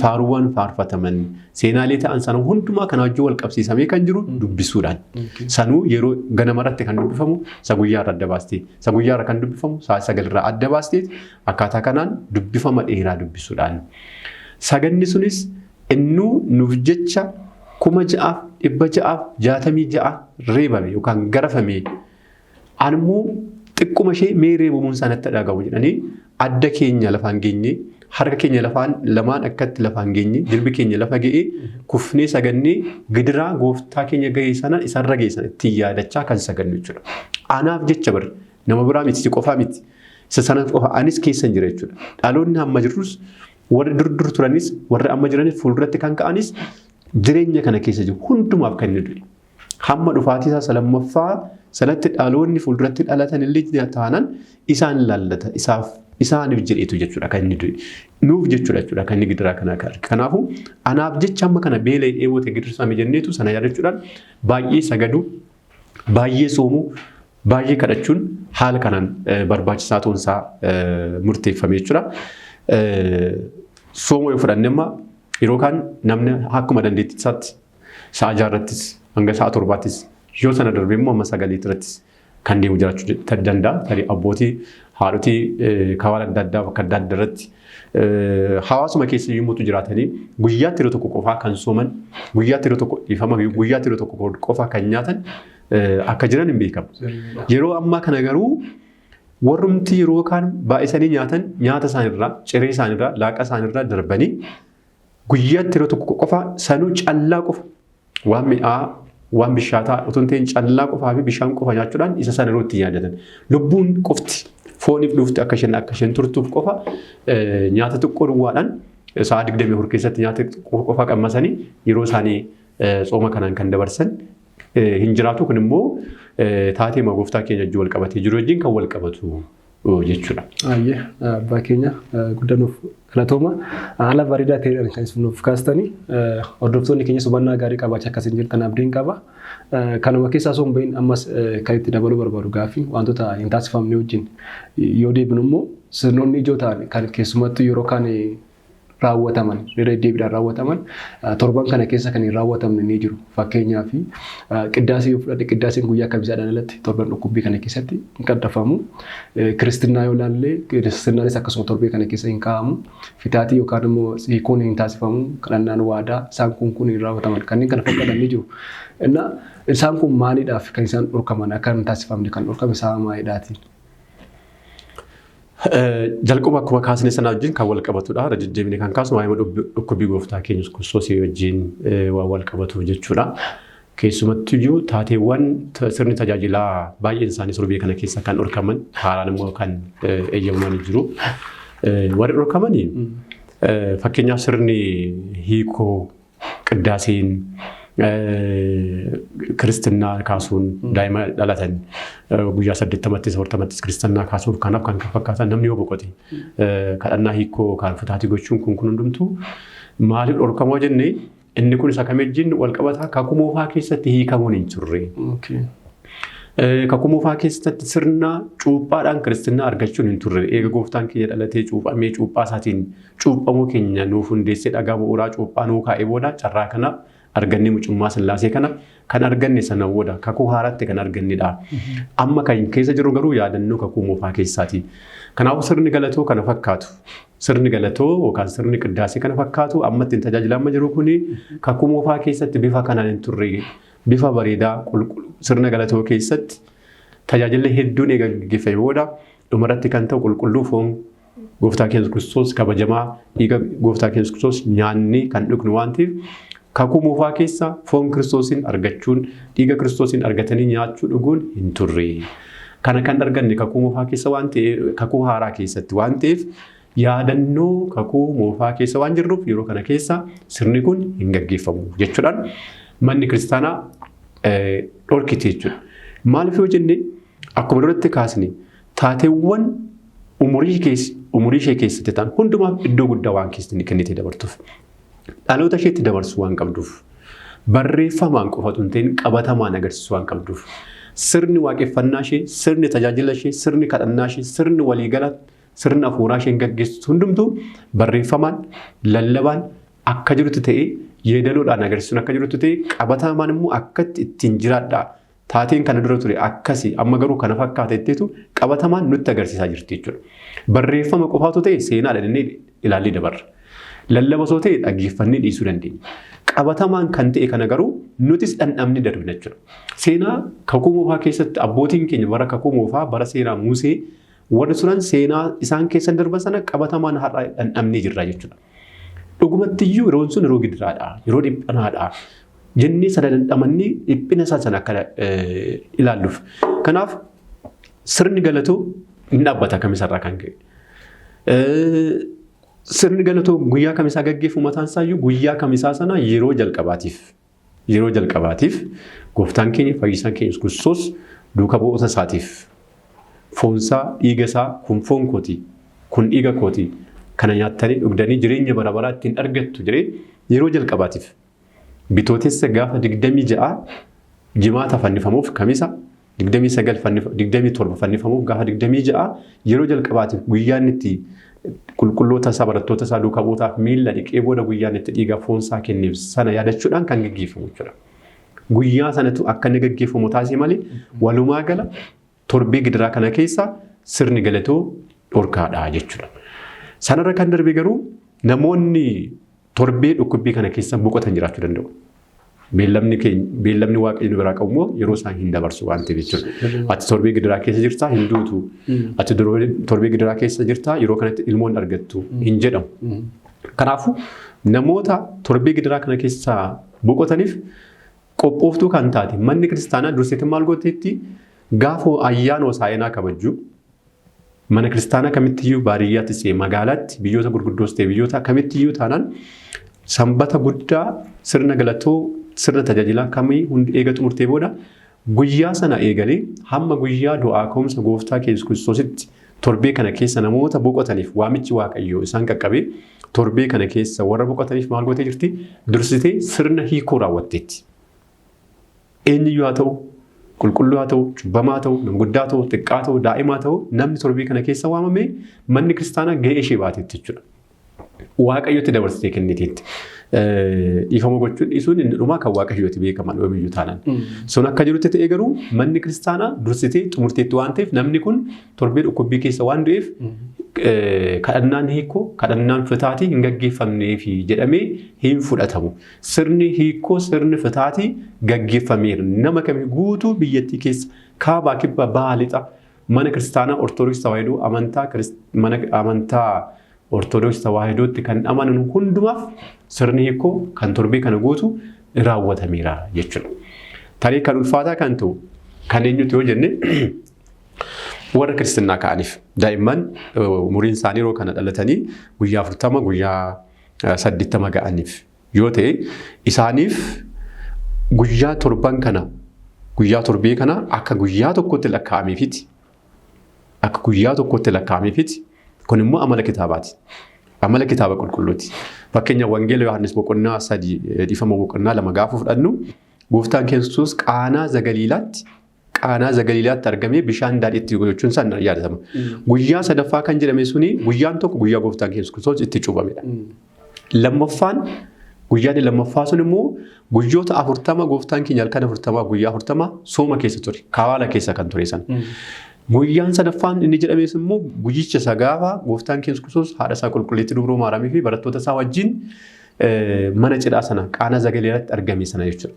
faaruuwwan faarfataman, seenaalee ta'an sana hundumaa kana wajjin wal qabsiisamee kan jiru dubbisuudhaan. Sanuu yeroo ganamarratti kan dubbifamu isa guyyaarra adda baastee, isa guyyaarra kan dubbifamu sa'a 9irraa adda baastee akkaataa kanaan dubbifama dheeraa dubbisuudhaan. Saganni sunis innuu nuuf jecha 6,666 reebame yookaan garafame. Animmoo xiqquma ishee mee reebamuun sanatti dhagahu jedhanii adda keenya lafaan geenye, harka keenya lafaan lamaan akkatti lafaan geenye, jilbi keenya lafa ga'ee kufnee sagannee gidiraa gooftaa keenya ga'e sana isarra ga'e sana ittiin yaadachaa kan sagannu jechuudha. Anaaf jecha bar nama biraa miti, si qofaa miti. Isa sana qofa anis keessa hin jira jechuudha. Dhaloonni amma jirrus warri dur dur turanis warri amma jiranis fuulduratti kan ka'anis jireenya kana keessa jiru hundumaaf kan inni du'e. Hamma dhufaatii isaa lammaffaa sanatti dhaloonni fuulduratti dhalatan illee taanan isaan laallata isaaf isaaniif jedheetu jechuudha kan inni du'e. Nuuf jechuudha jechuudha kan inni gidiraa kana arge. Kanaafuu anaaf jecha amma kana beela'ee dheebote gidirsame jenneetu sana yaadachuudhaan baay'ee sagaduu, baay'ee soomuu, baay'ee kadhachuun Haala kanaan barbaachisaa ta'uunsaa murteeffame jechuudha. Sooma yoo fudhanne amma yeroo kaan namni akkuma dandeettii isaatti sa'a 6 irrattis hanga sa'a 7ttis yoo sana darbee immoo amma 9 irrattis kan deemu jiraachuu danda'a. Tarii abbootii, haadhotii kawaala adda addaa bakka adda addaa irratti hawaasuma keessa yommuu jiraatanii guyyaatti yeroo tokko qofaa kan sooman, guyyaatti yeroo tokko dhiifama, guyyaatti yeroo tokko qofaa kan nyaatan akka jiran hin beekamu. Yeroo ammaa kana garuu warrumti yeroo kaan baay'isanii nyaatan nyaata isaanirraa, ciree isaanirraa, laaqa isaanirraa darbanii guyyaatti yeroo tokko qofa sanuu callaa qofa waan mi'aa waan bishaataa otoo hin ta'in callaa qofaa fi bishaan qofa nyaachuudhaan isa sana yeroo itti yaadatan. Lubbuun qofti fooniif dhufti akka isheen turtuuf qofa nyaata xiqqoo duwwaadhaan sa'a 24 keessatti nyaata xiqqoo qofa qammasanii yeroo isaanii tsooma kanaan kan dabarsan hin jiraatu. Kun immoo taatee gooftaa keenya wajjin wal qabatee jiru wajjin kan wal qabatu jechuudha. Ayyee, abbaa keenya, guddanuuf galatooma. Haala bareedaa ta'eedhaan kan isin nuuf kaastanii, hordoftoonni keenyas hubannaa gaarii qabaachaa akkasiin jirtan abdiin qaba. Kanuma keessaa osoo hin bahin ammas kan itti dabaluu barbaadu gaaffii wantoota hin taasifamne wajjin yoo deebinu immoo sirnoonni ijoo ta'an kan keessumattuu yeroo kaan raawwataman, irra deddeebiidhaan raawwataman, torban kana keessa kan hin raawwatamne ni jiru. Fakkeenyaaf qiddaasee yoo fudhadhe, qiddaaseen guyyaa kamisaadhaan alatti torban dhukkubbii kana keessatti hin qaddafamu. Kiristinnaa yoo ilaalle, kiristinnaanis akkasuma torbee kana keessa hin kaa'amu. Fitaatii yookaan immoo hiikuun hin taasifamu. Kadhannaan waadaa isaan kun kun hin raawwataman. Kanneen kana fakkaatan ni jiru. Innaa isaan kun maaliidhaaf kan isaan dhorkaman, akka hin taasifamne kan dhorkame sababa maaliidhaati? Jalqaba akkuma kaasne sana wajjin kan wal qabatudha. Irra deddeebine kan kaasnu waa'ee dhukkubbii gooftaa keenya Kiristoosii wajjin waan wal qabatu jechuudha. Keessumattuyyuu taateewwan sirni tajaajilaa baay'een isaanii torbee kana keessa kan dhorkaman, haaraan immoo kan eeyyamaman jiru. Warri dhorkamanii fakkeenyaaf sirni hiikoo, qiddaaseen, kiristinnaa kaasuun, daa'ima dhalatan guyyaa 80ttis 40ttis kiristinnaa kaasuuf kanaaf kan fakkaatan, namni yoo boqote kadhannaa hiikoo kan fitaatii gochuun kun kun hundumtuu maaliif dhorkamoo jennee, inni kun isa kam wajjin wal qabataa? Kakuu moofaa keessatti hiikamuun hin turre. Kakuu moofaa keessatti sirna cuuphaadhaan kiristinnaa argachuun hin turre. Eega gooftaan keenya dhalatee, cuuphamee, cuuphaa isaatiin cuuphamuu keenya nuuf hundeessee, dhagaa bu'uuraa cuuphaa nuu kaa'ee booda carraa kana argannee, mucummaa Sillaasee kana kan arganne sana booda kakuu haaraatti kan argannedha. Amma kan keessa jiru garuu yaadannoo kakuu moofaa keessaati. Kanaafuu sirni galatoo kana fakkaatu, sirni galatoo yookaan sirni qiddaasee kana fakkaatu amma ittiin tajaajilamaa jiru kuni kakuu moofaa keessatti bifa kanaan hin turre. Bifa bareedaa sirna galatoo keessatti tajaajilli hedduun eega gaggeeffame booda dhumarratti kan ta'u qulqulluu foon gooftaa keenya Kiristoos kabajamaa, dhiiga gooftaa keenya Kiristoos nyaannee kan dhugnu waan ta'eef, kakuu moofaa keessa foon Kiristoosiin argachuun, dhiiga Kiristoosiin argatanii nyaachuu dhuguun hin turre. Kana kan arganne kakuu moofaa keessa waan ta'eef, kakuu haaraa keessatti waan ta'eef, yaadannoo kakuu moofaa keessa waan jirruuf yeroo kana keessa sirni kun hin gaggeeffamu jechuudhaan manni kiristaanaa dhorkite jechuudha. Maaliif yoo jenne, akkuma duratti kaasne taateewwan umurii ishee keessatti ta'an hundumaaf iddoo guddaa waan keessatti kennitee dabartuuf, dhaloota isheetti dabarsuu waan qabduuf, barreeffamaan qofatu hin ta'in qabatamaan agarsiisuu waan qabduuf, sirni waaqeffannaa ishee, sirni tajaajila ishee, sirni kadhannaa ishee, sirni waliigala sirna hafuuraa isheen gaggeessitu hundumtuu barreeffamaan, lallabaan akka jirutti ta'ee, yeedaloodhaan agarsiisuun akka jirutti ta'ee, qabatamaan immoo akkatti ittiin jiraadhaa. Taateen kana dura ture akkasii, amma garuu kana fakkaata jetteetu qabatamaan nutti agarsiisaa jirti jechuudha. Barreeffama qofaatu ta'e seenaadha jennee ilaallee dabarra. Lallaba osoo ta'e dhaggeeffannee dhiisuu dandeenya. Qabatamaan kan ta'e kana garuu nutis dhandhamni darbina jechuudha. Seenaa kakuu moofaa keessatti abbootiin keenya bara kakuu moofaa, bara seenaa Musee warri turan, seenaa isaan keessan darban sana qabatamaan har'a dhandhamnee jirra jechuudha. Dhugumattiyyuu yeroon sun yeroo gidiraadha, yeroo dhiphanaadha jennee sana dhandhamannee dhiphina isaa sana akka ilaalluuf. Kanaaf sirni galatoo hin dhaabbata kamisarraa kan ka'e. Sirni galatoo guyyaa kamisaa gaggeeffamu mataan isaayyuu guyyaa kamisaa sana yeroo jalqabaatiif gooftaan keenya fayyisaan keenya Yesuus Kiristoos duuka bu'oota isaatiif foonsaa, dhiiga isaa, "Kun foon kooti, kun dhiiga kooti, kana nyaattanii dhugdanii jireenya bara baraa ittiin argattu" jedhee yeroo jalqabaatiif Bitootessa gaafa 26, jimaata fannifamuuf kamisa 29 27 fannifamuuf gaafa 26 yeroo jalqabaatiif guyyaan itti qulqulloota isaa barattoota isaa duukaa bu'ootaaf miilla dhiqee booda guyyaan itti dhiiga foon isaa kenneef sana yaadachuudhaan kan gaggeeffamu jechuudha. Guyyaa sanatu akka inni gaggeeffamu taasise malee walumaa gala torbee gidiraa kana keessa sirni galatoo dhorkaadha jechuudha. Sanarra kan darbe garuu namoonni torbee dhukkubbii kana keessa boqotan jiraachuu danda'u. Beellamni keenya beellamni waaqayyo nu biraa qabu immoo yeroo isaan hin dabarsu waan ta'eef jechuudha. Ati torbee gidiraa keessa jirtaa hin duutu. Ati torbee gidiraa keessa jirtaa yeroo kanatti ilmoo hin argattu hin jedhamu. Kanaafuu namoota torbee gidiraa kana keessa boqotaniif qophooftuu kan taate manni kiristaanaa durseetti maal gooteetti gaafa ayyaana hosaa'inaa kabajju mana kiristaanaa kamittiyyuu baadiyyaattis ta'e magaalaatti biyyoota gurguddoos ta'e biyyoota kamittiyyuu taanaan sanbata guddaa sirna galatoo sirna tajaajilaa kamii hundi eega xumurtee booda guyyaa sana eegalee hamma guyyaa du'aa ka'umsa gooftaa Yesuus Kiristoositti torbee kana keessa namoota boqotaniif waamichi waaqayyoo isaan qaqqabee torbee kana keessa warra boqotaniif maal gootee jirti? Dursitee sirna hiikoo raawwatteetti. Eenyuyyuu haa ta'u, qulqulluu haa ta'u, cubbamaa haa ta'u, nama guddaa haa ta'u, xiqqaa haa ta'u, daa'imaa haa ta'u, namni torbii kana keessa waamame manni kiristaanaa ga'ee ishee baateetti jechuudha. Waaqayyotti dabarsitee kenniteetti. Dhiifama gochuun dhiisuun inni dhumaa kan waaqayyooti beekaman yoomiyyuu taanaan. Sun akka jirutti ta'ee garuu manni kiristaanaa dursitee xumurteetti waan ta'eef namni kun torbee dhukkubbii keessa waan du'eef kadhannaan hiikoo kadhannaan fitaatii hin gaggeeffamneefi jedhamee hin fudhatamu. Sirni hiikoo sirni fitaatii gaggeeffameera. Nama kamii guutuu biyyattii keessa kaabaa kibba baha lixa mana kiristaanaa Ortodoksii Tawaahidoo amantaa mana amantaa Ortodoksii Tawaahidootti kan amanan hundumaaf sirni hiikoo kan torbee kana guutu raawwatameera jechuudha. Tarii kan ulfaataa kan ta'u kan eenyuti yoo jenne warra kiristinnaa ka'aniif daa'imman umuriin isaanii yeroo kana dhalatanii guyyaa 40 guyyaa 80 ga'aniif yoo ta'e isaaniif guyyaa torban kana guyyaa torbee kana akka guyyaa tokkotti lakkaa'ameefiti akka guyyaa tokkotti lakkaa'ameefiti. Kun immoo amala kitaabaati. Amala kitaaba qulqulluuti. Fakkeenya Wangeela Yohaannis boqonnaa 3 dhiifama boqonnaa 2 gaafa fudhannu gooftaan Kiristoos Qaanaa Zagaliilaatti Qaanaa Zagaliilaatti argamee bishaan daadhiitti gochuun isaa ni yaadatama. Guyyaa sadaffaa kan jedhame suni guyyaan tokko guyyaa gooftaan Yesuus Kiristoos itti cuuphamedha. Lammaffaan guyyaan lammaffaa sun immoo guyyoota 40 gooftaan keenya halkan 40 guyyaa 40 sooma keessa ture. Kawaala keessa kan ture sana. Guyyaan sadaffaan inni jedhames immoo guyyicha isa gaafa gooftaan keenya Yesuus Kiristoos haadha isaa qulqulleettii dubroo Maariyaamii fi barattoota isaa wajjin mana cidhaa sana Qaanaa Zagaliilaatti argame sana jechuudha.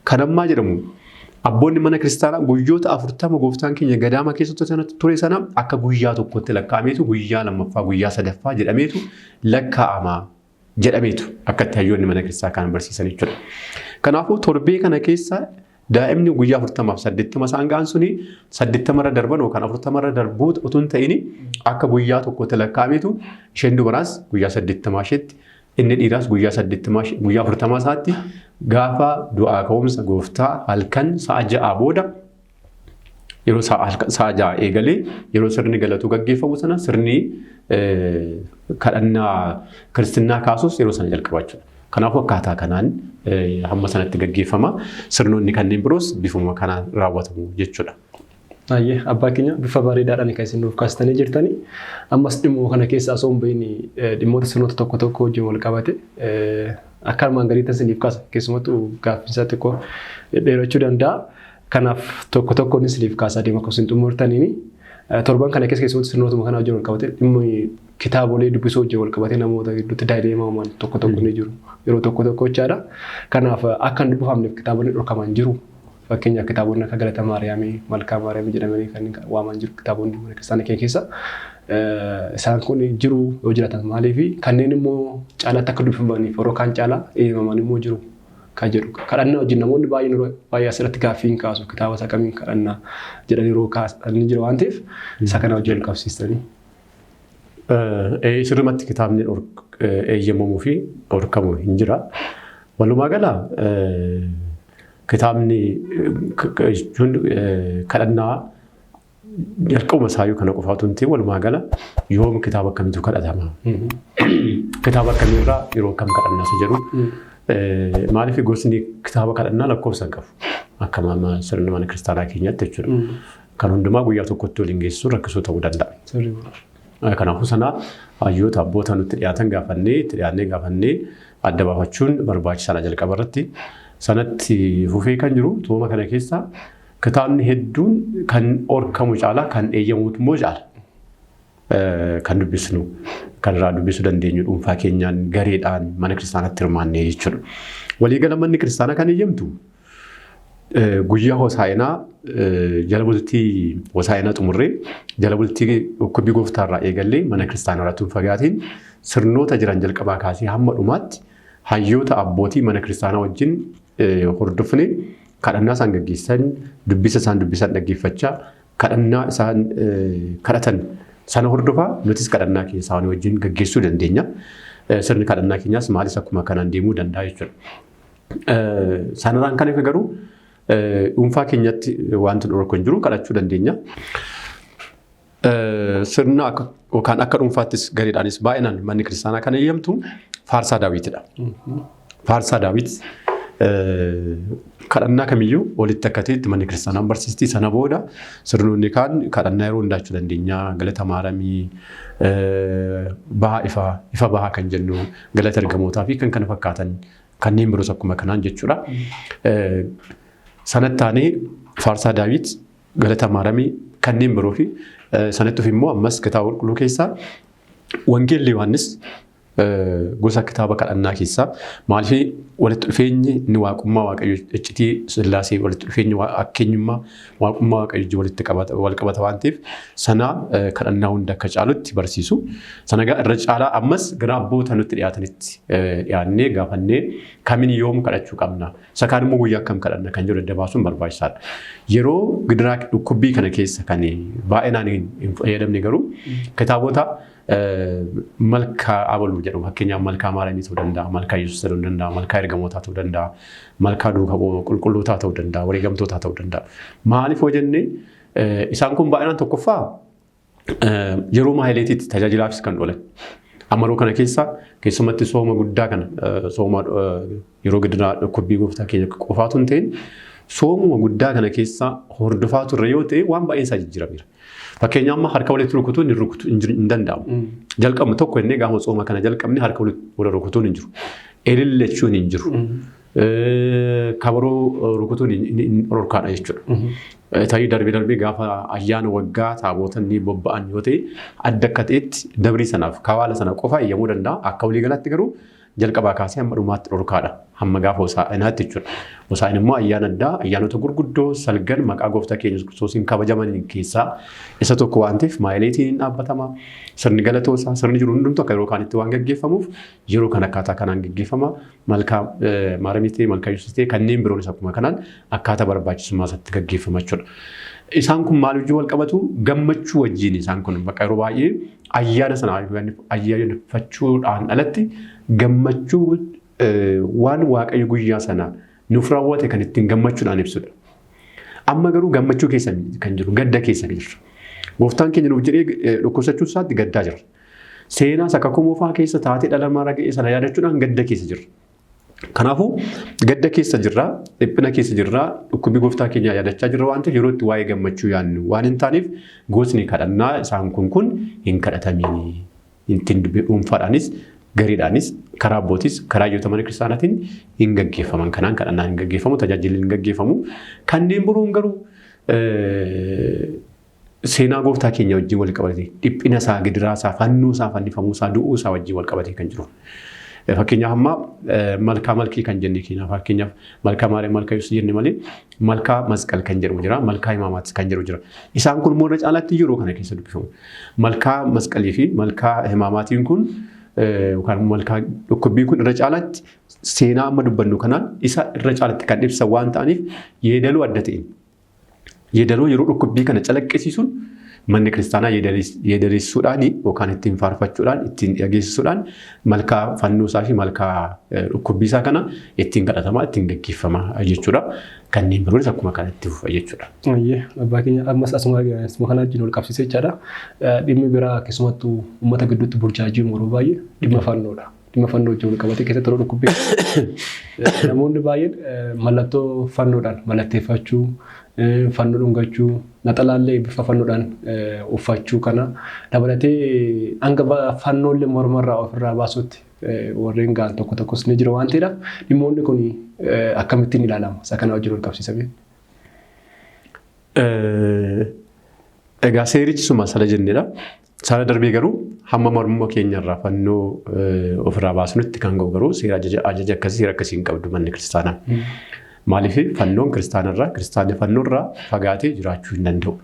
Kan ammaa jedhamu abboonni mana kiristaanaa guyyoota 40 gooftaan keenya gadaama keessa ture sana akka guyyaa tokkotti lakkaa'ameetu guyyaa lammaffaa guyyaa sadaffaa jedhameetu lakkaa'ama jedhameetu akka itti hayyoonni mana kiristaanaa kan barsiisan jechuudha. Kanaafuu torbee kana keessa daa'imni guyyaa 40 fi 80 isaan ga'an suni 80 irra darban yookaan 40 irra darbuu utuu hin ta'in akka guyyaa tokkotti lakkaa'ameetu isheen dubaraas guyyaa 80 isheetti inni dhiiraas guyyaa 80 guyyaa 40 isaatti gaafa du'aa ka'umsa gooftaa halkan sa'a 6 booda yeroo sa'a 6 eegalee yeroo sirni galatuu gaggeeffamu sana sirni kadhannaa kiristinnaa kaasus yeroo sana jalqaba jechuudha. Kanaafuu akkaataa kanaan hamma sanatti gaggeeffama. Sirnoonni kanneen biroos bifuma kanaan raawwatamu jechuudha. Ayyee abbaa keenya bifa bareedaadhaan kan isin nuuf kaastanii jirtani. Ammas dhimma kana keessaa osoo hin bahin dhimmoota sirnoota tokko tokko wajjin wal qabate akka armaan gadiitti isiniif kaasa. Keessumattuu gaaffiinsaa xiqqoo dheerachuu danda'a. Kanaaf tokko tokkoon isiniif kaasaa deema akka isin xumurtaniini. Torban kana keessa keessumattuu sirnootuma kana wajjin wal qabate dhimmi kitaabolee dubbisuu wajjin wal qabatee namoota gidduutti daa'ileema uuman tokko tokko ni jiru. Yeroo tokko tokko jechaadha. Kanaaf akka hin dubbifamneef kitaabonni dhorkaman jiru. Fakkeenyaaf kitaabonni akka Galata Maariyaamii, Malkaa Maariyaamii jedhamanii kan waaman jiru kitaabonni mana kiristaana keenya keessa. Isaan kun jiru yoo jiraatan maaliifi kanneen immoo caalaatti akka dubbifamaniif yeroo kaan caalaa eeyamaman immoo jiru kan jedhu. Kadhannaa wajjin namoonni baay'een yeroo baay'ee asirratti gaaffii hin kaasu kitaaba isa kamiin kadhannaa jedhanii yeroo kaasan ni jira waan ta'eef isa kana wajjin wal qabsiistanii. Sirrumatti kitaabni eeyyamamuu fi dhorkamu hin jira. Walumaa gala kitaabni jechuun kadhannaa jalqabuma isaayyuu kana qofa otoo hin ta'in walumaa gala yoom kitaaba akkamiitu kadhatama? Kitaaba akkamiirraa yeroo akkam kadhanna isa jedhu maaliif gosni kitaaba kadhannaa lakkoofsa hin qabu. Akka sirna mana kiristaanaa keenyaatti jechuudha. Kan hundumaa guyyaa tokkotti waliin geessisuun rakkisoo ta'uu danda'a. Kanaafuu sana hayyoota abboota nutti dhiyaatan gaafannee itti dhiyaannee gaafannee adda baafachuun barbaachisaadha jalqaba irratti. Sanatti fufee kan jiru tooma kana keessa kitaabni hedduun kan orkamu caala kan eeyyamuutu immoo caala. Kan dubbisnu kan irraa dubbisuu dandeenyu dhuunfaa keenyaan gareedhaan mana kiristaanaatti hirmaannee jechuudha. Waliigala manni kiristaanaa kan eeyyamtu guyyaa hosaa'inaa jala bultii hosaa'inaa xumurree jala bultii dhukkubbii gooftaarraa eegallee mana kiristaanaa irratti hin fagaatiin sirnoota jiran jalqabaa kaasee hamma dhumaatti hayyoota abbootii mana kiristaanaa wajjin hordofne kadhannaa isaan gaggeessan dubbisa isaan dubbisan dhaggeeffachaa kadhannaa isaan kadhatan sana hordofaa nutis kadhannaa keenya isaanii wajjin gaggeessuu dandeenya. Sirni kadhannaa keenyaas maalis akkuma kanaan deemuu danda'a jechuudha. Sanarraan kan hafe garuu dhuunfaa keenyatti wanti dhorku hin jiru kadhachuu dandeenya. Sirna yookaan akka dhuunfaattis gareedhaanis baay'inaan manni kiristaanaa kan eeyyamtu Faarsaa Daawitidha. Faarsaa Daawit kadhannaa kamiyyuu walitti akka ta'etti manni kiristaanaa barsiisti. Sana booda sirnoonni kaan kadhannaa yeroo hundaachuu dandeenya. Galata Maaramii, bahaa ifaa, ifa bahaa kan jennu, galata ergamootaa fi kan kana fakkaatan kanneen biroos akkuma kanaan jechuudha. Sanatti aanee Faarsaa Daawit, galata Maaramii kanneen biroo fi sanatti of immoo ammas kitaaba qulqulluu keessaa Wangeelli Yohaannis gosa kitaaba kadhannaa keessaa maaliif walitti dhufeenyi inni waaqummaa Waaqayyo iccitii Sillaasee walitti dhufeenyi akkeenyummaa waaqummaa Waaqayyo walitti wal qabata waan ta'eef sana kadhannaa hunda akka caalutti barsiisu. Sana irra caalaa ammas gara abboota nutti dhiyaatanitti dhiyaannee gaafannee kamiin yoom kadhachuu qabna. Isa kaan immoo guyyaa akkam kadhanna kan jedhu adda baasuun barbaachisaadha. Yeroo gidiraa dhukkubbii kana keessa kan baay'inaan hin fayyadamne garuu kitaabota malkaa abaluu jedhamu fakkeenyaaf malkaa Maaramii ta'uu danda'a, malkaa Yesuus ta'uu danda'a, malkaa ergamootaa ta'uu danda'a, malkaa duuka qulqullootaa ta'uu danda'a, wareegamtootaa ta'uu danda'a. Maaliif hoo jennee isaan kun baay'inaan tokkoffaa yeroo maahileetiitti tajaajilaafis kan oolan. Amma yeroo kana keessa keessumatti sooma guddaa kana sooma yeroo gidiraa dhukkubbii gooftaa keenya qofaatu hin ta'in soomuma guddaa kana keessa hordofaa turre yoo ta'e waan baay'een isaa jijjiirameera. Fakkeenyaaf amma harka walitti rukutuun hin rukutu hin danda'amu. Jalqabnu tokko inni gaafa sooma kana jalqabne harka walitti rukutuun hin jiru. Elillechuun hin jiru. Kabaroo rukutuun hin dhorkaadha jechuudha. Tarii darbee darbee gaafa ayyaana waggaa taabootonni bobba'an yoo ta'e adda akka ta'etti dabrii sanaaf kawaala sana qofa eeyyamuu danda'a. Akka waliigalaatti garuu jalqabaa kaasee hamma dhumaatti dhorkaadha. Hamma gaafa hosaa'inaatti jechuudha. Hosaa'in immoo ayyaana addaa ayyaanota gurguddoo salgan maqaa gooftaa keenya Yesuus Kiristoosiin kabajaman keessaa isa tokko waan ta'eef maayileetiin hin dhaabbatama. Sirni galatoosaa sirni jiru hundumtu akka yeroo kaanitti waan gaggeeffamuuf yeroo kan akkaataa kanaan gaggeeffama. Malkaa Maaramii ta'e malkaa Yesuus ta'e kanneen biroonis akkuma kanaan akkaataa barbaachisummaa isaatti gaggeeffama jechuudha. Isaan kun maal wajjin wal qabatu? Gammachuu wajjin isaan kun bakka yeroo baay'ee ayyaana sana ayyaaneffachuudhaan alatti gammachuu waan Waaqayyo guyyaa sana nuuf raawwate kan ittiin gammachuudhaan ibsudha. Amma garuu gammachuu keessa kan jiru gadda keessa kan jiru. Gooftaan keenya nuuf jedhee dhukkubsachuu isaatti gaddaa jira. Seenaa isa kakuu moofaa keessa taatee dhala namaa ga'e sana yaadachuudhaan gadda keessa jirra. Kanaafuu gadda keessa jirra, dhiphina keessa jirra, dhukkubbii gooftaa keenyaa yaadachaa jirra waan ta'eef yeroo itti waa'ee gammachuu yaadnu waan hin taaneef gosni kadhannaa isaan kun hin kadhatamiini. Ittiin dubbii dhuunfaadhaanis gareedhaanis karaa abbootiis karaa hayyoota mana kiristaanaatiin hin gaggeeffaman. Kanaan kadhannaan hin gaggeeffamu, tajaajilli hin gaggeeffamu. Kanneen biroon garuu seenaa gooftaa keenya wajjin wal qabatee dhiphina isaa, gidiraa isaa, fannoo isaa, fannifamuu isaa, du'uu isaa wajjin wal qabatee kan jiru. Fakkeenyaaf amma malkaa malkii kan jenne keenyaaf fakkeenyaaf malkaa Maariyaam malkaa Yesuus jenne malee malkaa masqal kan jedhamu jira, malkaa himaamaatis kan jedhu jira. Isaan kun immoo irra caalaatti yeroo kana keessa dubbifamu. Malkaa masqalii fi malkaa himaamaatiin kun yookaan malkaa dhukkubbii kun irra caalaatti seenaa amma dubbannu kanaan isa irra caalaatti kan ibsan waan ta'aniif yeedaloo adda ta'een yeedaloo yeroo dhukkubbii kana calaqqisiisuun manni kiristaanaa yeedaleessuudhaan yookaan ittiin faarfachuudhaan ittiin dhageessisuudhaan malkaa fannoo isaa fi malkaa dhukkubbii isaa kana ittiin kadhatamaa ittiin gaggeeffama jechuudha. Kanneen biroonis akkuma kanatti fufa jechuudha. Abbaa keenya ammas asuma kana wajjin wal qabsiisee jechaadha. Dhimmi biraa keessumattuu uummata gidduutti burjaajii yeroo baay'ee dhimma fannoodha. Dhimma fannoo wajjin wal qabatee keessatti yeroo dhukkubbii namoonni baay'een mallattoo fannoodhaan mallatteeffachuu, fannoo dhungachuu, naxalaallee bifa fannoodhaan uffachuu kana dabalatee hanga fannoollee mormarraa ofirraa baasutti warreen ga'an tokko tokkos ni jira waan ta'eedhaaf dhimmoonni kun akkamittiin ilaalama? Isa kana wajjin wal qabsiisamee. Egaa seerichi suma sana jennedha. Sana darbee garuu hamma morma keenyarraa fannoo ofirraa baasnutti kan ga'u garuu seera ajaja akkasii seera akkasii hin qabdu manni kiristaanaa. Maaliif fannoon kiristaanarraa kiristaanni fannoorraa fagaatee jiraachuu hin danda'u.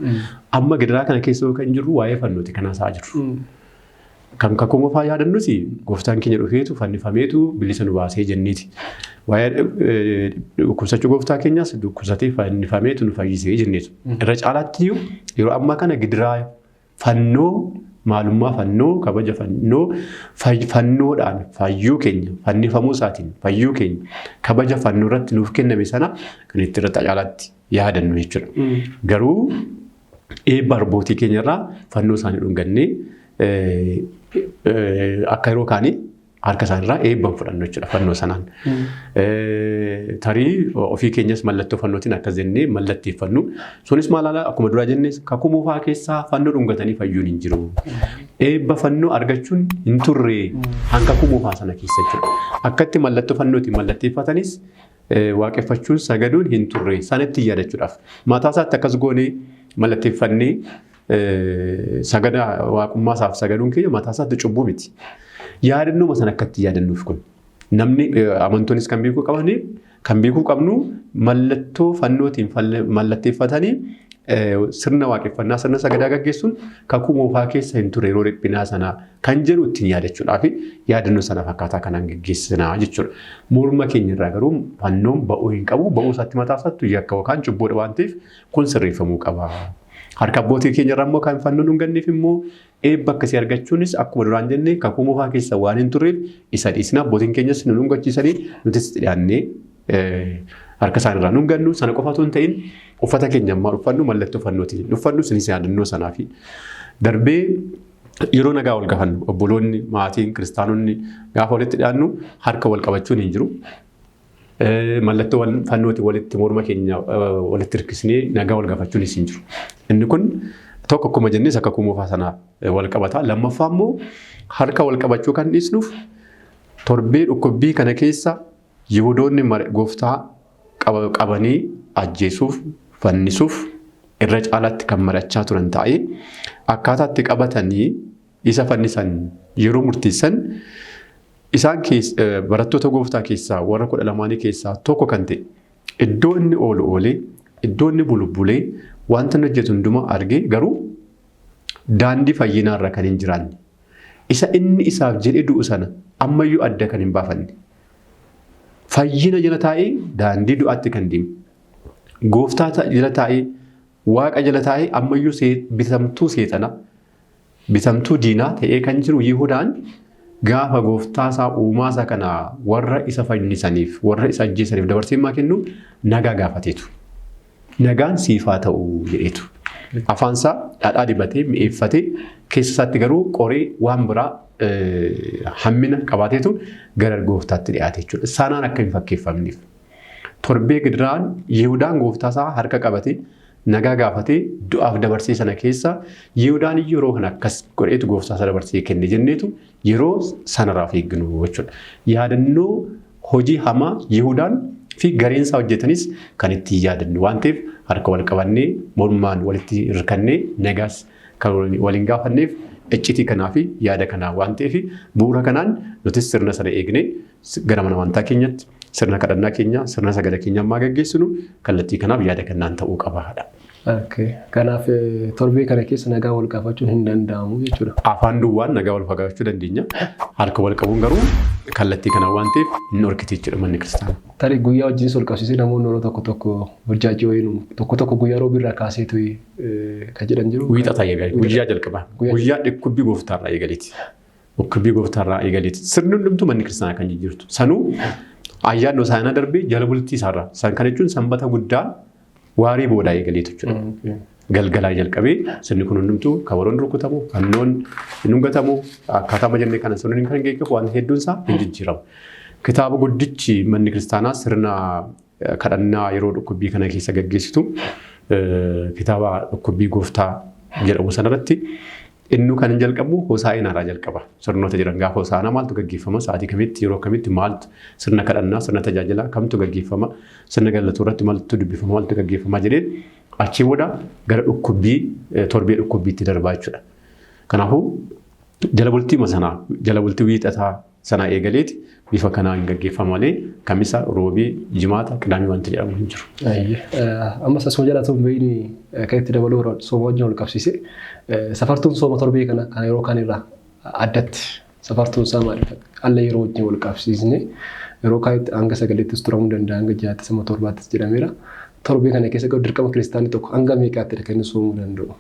Amma gidiraa kana keessa kan jirru waa'ee fannooti kan haasa'aa jirru. Kan kakuu moofaa yaadannus gooftaan keenya dhufeetu fannifameetu bilisa nu baasee jenneeti. Waa'ee dhukkubsachuu gooftaa keenyaas dhukkubsatee fannifameetu nu fayyisee jenneetu. Irra caalaatti iyyuu yeroo ammaa kana gidiraa fannoo maalummaa fannoo kabaja fannoo fannoodhaan fayyuu keenya fannifamuu isaatiin fayyuu keenya kabaja fannoo irratti nuuf kenname sana kan itti irra caalaatti yaadannu jechuudha. Garuu eebba abbootii keenyarraa fannoo isaanii dhungannee akka yeroo kaanii harka isaaniirraa eebba hin fudhannu jechuudha fannoo sanaan. Tarii ofii keenyas mallattoo fannootiin akkas jennee mallatteeffannu. Sunis maal haala akkuma duraa jenne kakuu moofaa keessaa fannoo dhungatanii fayyuun hin jiru. Eebba fannoo argachuun hin turre han kakuu moofaa sana keessa jechuudha. Akkatti mallattoo fannootiin mallatteeffatanis waaqeffachuun sagaduun hin turre sanatti yaadachuudhaaf. Mataa isaatti akkas goonee mallatteeffannee sagada waaqummaa isaaf sagaduun keenya mataa isaatti cubbuu miti. Yaadannoo sana akkatti yaadannuuf kun namni amantoonnis kan beekuu qabanii kan beekuu qabnu mallattoo fannootiin mallatteeffatanii sirna waaqeffannaa sirna sagadaa gaggeessuun kakuu moofaa keessa hin ture yeroo dhiphinaa sanaa kan jedhu ittiin yaadachuudhaaf yaadannoo sana fakkaataa kanaan gaggeessinaa jechuudha. Morma keenya irraa garuu fannoon ba'uu hin qabu. Ba'uu isaatti mataa isaatti yakka yookaan cubbuudha waan ta'eef kun sirreeffamuu qaba. Harka abbootii keenya irraa immoo kan fannoon dhunganneef immoo eebba akkasii argachuunis akkuma duraan jenne kakuu moofaa keessa waan hin turreef isa dhiisna abbootiin keenyas nu dhungachiisanii nutis dhiyaannee harka isaaniirraa dhungannu sana qofa otoo hin ta'in uffata keenya ammaa uffannu mallattoo fannootiin uffannu sunis yaadannoo sanaa fi darbee yeroo nagaa wal gaafannu obboloonni maatiin kiristaanonni gaafa walitti dhiyaannu harka wal qabachuun hin jiru. Mallattoo fannootiin walitti morma keenya walitti hirkisnee nagaa wal gaafachuunis hin jiru. Inni kun tokko akkuma jennes akka kakuu moofaa sanaa wal qabata. Lammaffaa immoo harka wal qabachuu kan dhiisnuuf torbee dhukkubbii kana keessa Yihudoonni gooftaa qabanii ajjeesuuf fannisuuf irra caalaatti kan mari'achaa turan ta'ee akkaataa itti qabatanii isa fannisan yeroo murteessan isaan barattoota gooftaa keessaa warra 12 keessaa tokko kan ta'e iddoo inni oolu oolee iddoo inni bulu bulee wanta inni hojjetu hundumaa argee garuu daandii fayyinaarra kan hin jiraanne isa inni isaaf jedhee du'u sana ammayyuu adda kan hin baafanne fayyina jala taa'ee daandii du'aatti kan deemu gooftaa jala taa'ee waaqa jala taa'ee ammayyuu bitamtuu seexana bitamtuu diinaa ta'ee kan jiru Yihudaan gaafa gooftaa isaa uumaa isaa kana warra isa fannisaniif warra isa ajjeesaniif dabarsee himaa kennu nagaa gaafateetu. Nagaan siifaa ta'u jedheetu. Afaan isaa dhadhaa dibatee mi'eeffatee keessa isaatti garuu qoree waan biraa hammina qabaateetu gara gooftaatti dhiyaate jechuudha. Sanaan akka hin fakkeeffamneef. Torbee gidiraan Yihudaan gooftaa isaa harka qabatee nagaa gaafatee du'aaf dabarsee sana keessa Yihudaan yeroo kana akkas godheetu gooftaa isaa dabarsee kenne jenneetu yeroo sanarraaf eegginu jechuudha. Yaadannoo hojii hamaa Yihudaan fi gareen isaa hojjetanis kan ittiin yaadannu waan ta'eef harka wal qabannee mormaan walitti hirkannee nagaas kan waliin gaafanneef iccitii kanaa fi yaada kanaa waan ta'eef bu'uura kanaan nutis sirna sana eegnee gara mana amantaa keenyatti sirna kadhannaa keenya sirna sagada keenya ammaa gaggeessinu kallattii kanaaf yaada kanaan ta'uu qabaadha. Kanaaf torbee kana keessa nagaa wal gaafachuun hin danda'amu jechuudha. Afaan duwwaan nagaa wal gaafachuu dandeenya. Harka wal qabuun garuu kallattii kanaan waan ta'eef hin dhorkite jechuudha manni kiristaanaa. Tarii guyyaa wajjinis wal qabsiisee namoonni yeroo tokko tokko burjaajii wayii tokko tokko guyyaa roobii irraa kaaseetu kan jedhan jiru. Wiixata eegale guyyaa jalqabaa guyyaa dhukkubbii gooftaarraa eegaleeti. Dhukkubbii gooftaarraa eegaleeti. Sirni hundumtuu manni kiristaanaa kan jijjiirtu. Sanuu ayyaanni hosaanaa darbee jala bultii isaarraa. San kan jechuun sanbata guddaa waarii boodaa eegaleetu jechuudha. Galgalaa jalqabee sirni kun hundumtuu kabaroon rukutamu, fannoon hin dhungatamu, akkaataa jennee kana sirni kan geggeeffamu waan hedduun isaa hin jijjiiramu. Kitaaba guddichi manni kiristaanaa sirna kadhannaa yeroo dhukkubbii kana keessa gaggeessitu kitaaba dhukkubbii gooftaa jedhamu sanarratti inni kan hin jalqabu hosaa'inaarraa jalqaba. Sirnoota jiran gaafa hosaa'inaa maaltu gaggeeffama? Sa'aatii kamitti yeroo kamitti maaltu sirna kadhannaa sirna tajaajilaa kamtu gaggeeffama? Sirna galatuu irratti maaltu dubbifama maaltu gaggeeffama jedhee achii booda gara dhukkubbii torbee dhukkubbiitti darbaa jechuudha. Kanaafuu jala bultii sanaa jala bultii wiixataa sanaa eegaleeti bifa kanaan gaggeeffama malee kamisa roobii jimaata qidaamii wanti jedhamu hin jiru. Ammas asuma jala ta'uun beeyni kan itti dabaluu barbaadu sooma wajjin wal qabsiise safartuun sooma torbee kana kan yeroo kaan irraa addatti safartuun isaa maali? Alla yeroo wajjin wal qabsiisne yeroo kaanitti hanga sagaleettis turamuu danda'a hanga jahaattis hamma torbaattis jedhameera. Torbee kana keessa garuu dirqama kiristaanni tokko hanga meeqaatti kan inni soomuu danda'u?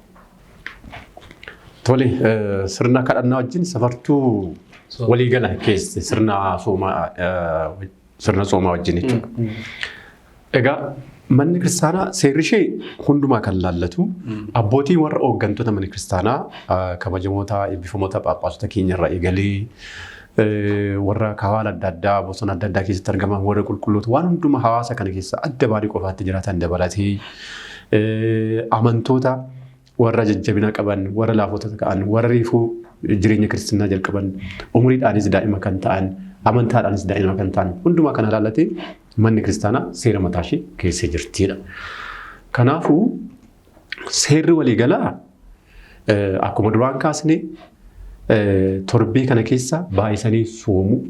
Tole sirna kadhannaa wajjin safartuu waliigala keessa sirna soomaa wajjin jechuudha. Egaa manni kiristaanaa seerri ishee hundumaa kan laallatu abbootiin warra hooggantoota mana kiristaanaa kabajamoota eebbifamoota phaaphaasota keenyarraa eegalee warra kawaala adda addaa bosona adda addaa keessatti argaman warra qulqulloota waan hundumaa hawaasa kana keessa adda baadii qofaatti jiraatan dabalatee amantoota warra jajjabina qaban warra laafota ta'an warra reefuu jireenya kiristinnaa jalqaban umuriidhaanis daa'ima kan ta'an amantaadhaanis daa'ima kan ta'an hundumaa kana ilaallatee manni kiristaanaa seera mataa ishee keessa jirtidha. Kanaafuu seerri waliigalaa akkuma duraan kaasne torbee kana keessa baay'isanii soomuu,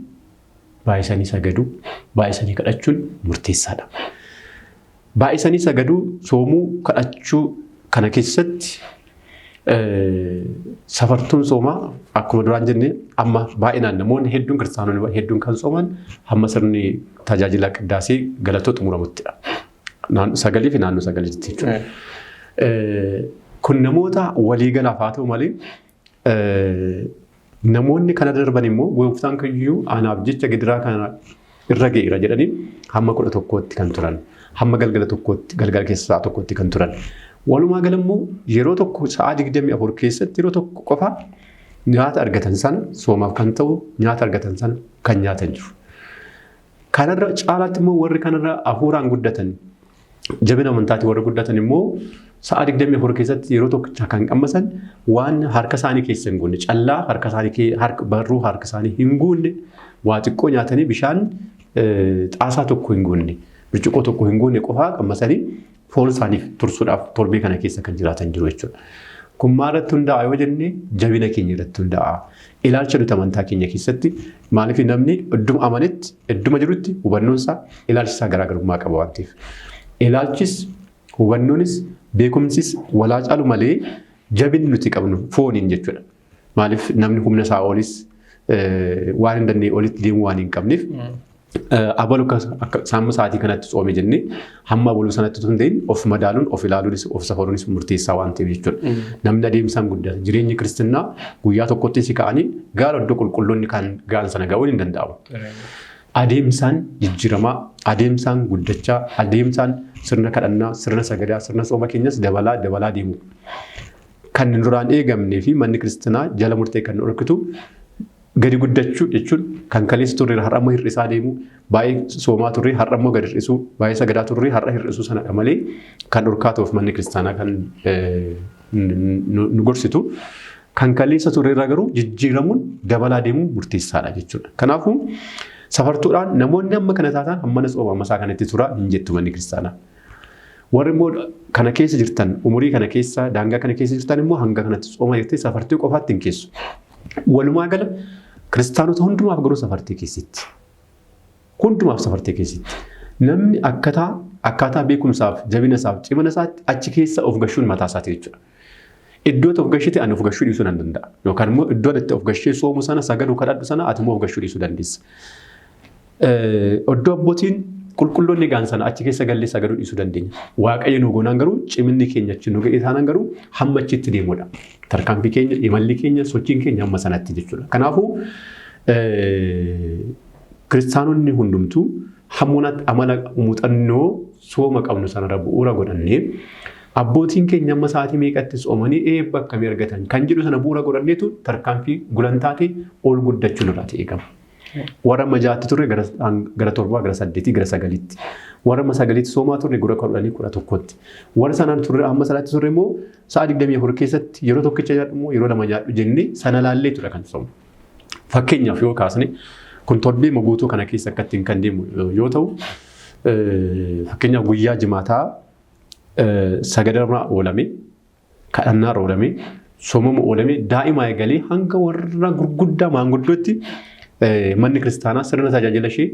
baay'isanii sagaduu, baay'isanii kadhachuun murteessaadha. Baay'isanii sagaduu, soomuu, kadhachuu kana keessatti safartuun soomaa akkuma duraan jenne amma baay'inaan namoonni hedduun kiristaanonni hedduun kan sooman hamma sirni tajaajila qiddaasee galatoo xumuramuttidha. Sagalii fi naannoo sagaliitti jechuudha. Kun namoota waliigalaaf haa ta'u malee namoonni kana darban immoo gooftaan kiyyuu anaaf jecha gidiraa kana irra ga'eera jedhanii hamma 11tti kan turan hamma galgala tokkootti galgala keessa sa'a tokkotti kan turan. Walumaa gala immoo yeroo tokko sa'a 24 keessatti yeroo tokko qofa nyaata argatan sana soomaaf kan ta'u nyaata argatan sana kan nyaatan jiru. Kanarra caalaatti immoo warri kanarra hafuuraan guddatan jabina amantaatiin warri guddatan immoo sa'a 24 keessatti yeroo tokkicha kan qammasan waan harka isaanii keessa hin guunne callaa harka isaanii barruu harka isaanii hin guunne waa xiqqoo nyaatanii bishaan xaasaa tokko hin guunne burcuqqoo tokko hin guunne qofaa qammasanii foon isaaniif tursuudhaaf torbee kana keessa kan jiraatan jiru jechuudha. Kun maalirratti hundaa'a yoo jenne jabina keenya irratti hundaa'a. Ilaalcha nuti amantaa keenya keessatti maaliif namni idduma amanetti idduma jirutti hubannoon isaa ilaalchi isaa garaagarummaa qaba waan ta'eef. Ilaalchis hubannoonis beekumsis walaa caalu malee jabinni nuti qabnu fooniin jechuudha. Maaliif namni humna isaa olis waan hin dandeenye olitti deemuu waan hin qabneef abalu akka saamma sa'aatii kanatti tsoome jennee hamma abaluu sanatti osoo hin ta'in of madaaluun of ilaaluunis of safaruunis murteessaa waan ta'eef jechuudha. Namni adeemsaan guddata. Jireenyi kiristinnaa guyyaa tokkotti si ka'anii gaara iddoo qulqulloonni kan ga'an sana ga'uun hin danda'amu. Adeemsaan jijjiiramaa, adeemsaan guddachaa, adeemsaan sirna kadhannaa, sirna sagadaa, sirna tsooma keenyas dabalaa dabalaa deemu. Kan duraan eegamnee fi manni kiristinnaa jala murtee kan dhorkitu gadi guddachuu jechuun kan kaleessa turre har'a immoo hir'isaa deemu baay'ee soomaa turre har'a immoo gadi hir'isuu baay'ee sagadaa turre har'a hir'isuu sanadha malee kan dhorkaa ta'uuf manni kiristaanaa kan nu gorsitu. Kan kaleessa turre irraa garuu jijjiiramuun dabalaa deemuun murteessaadha jechuudha. Kanaafuu safartuudhaan namoonni amma kana taatan hammana tsooma amma isaa kanatti tura hin jettu manni kiristaanaa. Warri immoo kana keessa jirtan umurii kana keessa daangaa kana keessa jirtan immoo hanga kanatti tsooma jettee safartuu qofaatti hin keessu. Walumaa gala kiristaanota hundumaaf garuu safartii keessatti. Hundumaaf safartii keessatti. Namni akkaataa beekumsaaf jabina isaaf cimina isaatti achi keessa of gashuun mataa isaati jechuudha. Iddoo of gashite ani of gashuu dhiisuu nan danda'a. Yookaan immoo iddoo itti of gashee soomu sana sagaduu kadhadhu sana ati immoo of gashuu dhiisuu dandeessa. Iddoo abbootiin qulqulloonni gaan sana achi keessa gallee sagaduu dhiisuu dandeenya. Waaqayyo nu goonaan garuu ciminni keenya achi nu ga'e taanaan garuu hamma achitti deemudha. Tarkaanfii keenya, imalli keenya, sochiin keenya hamma sanatti jechuudha. Kanaafuu kiristaanonni hundumtuu hammunaatti amala muuxannoo sooma qabnu sanarra bu'uura godhannee Abbootiin keenya amma sa'aatii meeqatti tsoomanii eebba akkamii argatan kan jedhu sana bu'uura godhanneetu tarkaanfii gulantaatee ol guddachuu nurraati eegama. Warra amma 6tti turre gara 7, gara 8, gara 9tti. Warra amma 9tti soomaa turre gara 10, 11tti. Warra sanaan turre amma sanaatti turre immoo sa'a 24 keessatti yeroo tokkicha nyaadhu immoo yeroo lama nyaadhu jennee sana laallee ture kan soomu. Fakkeenyaaf yoo kaasne kun torbee guutuu kana keessa akka ittiin kan deemu yoo ta'u, fakkeenyaaf guyyaa jimaataa sagadarra oolame, kadhannaarra oolame, soomama oolame daa'ima eegalee hanga warra gurguddaa maanguddootti manni kiristaanaa sirna tajaajila ishee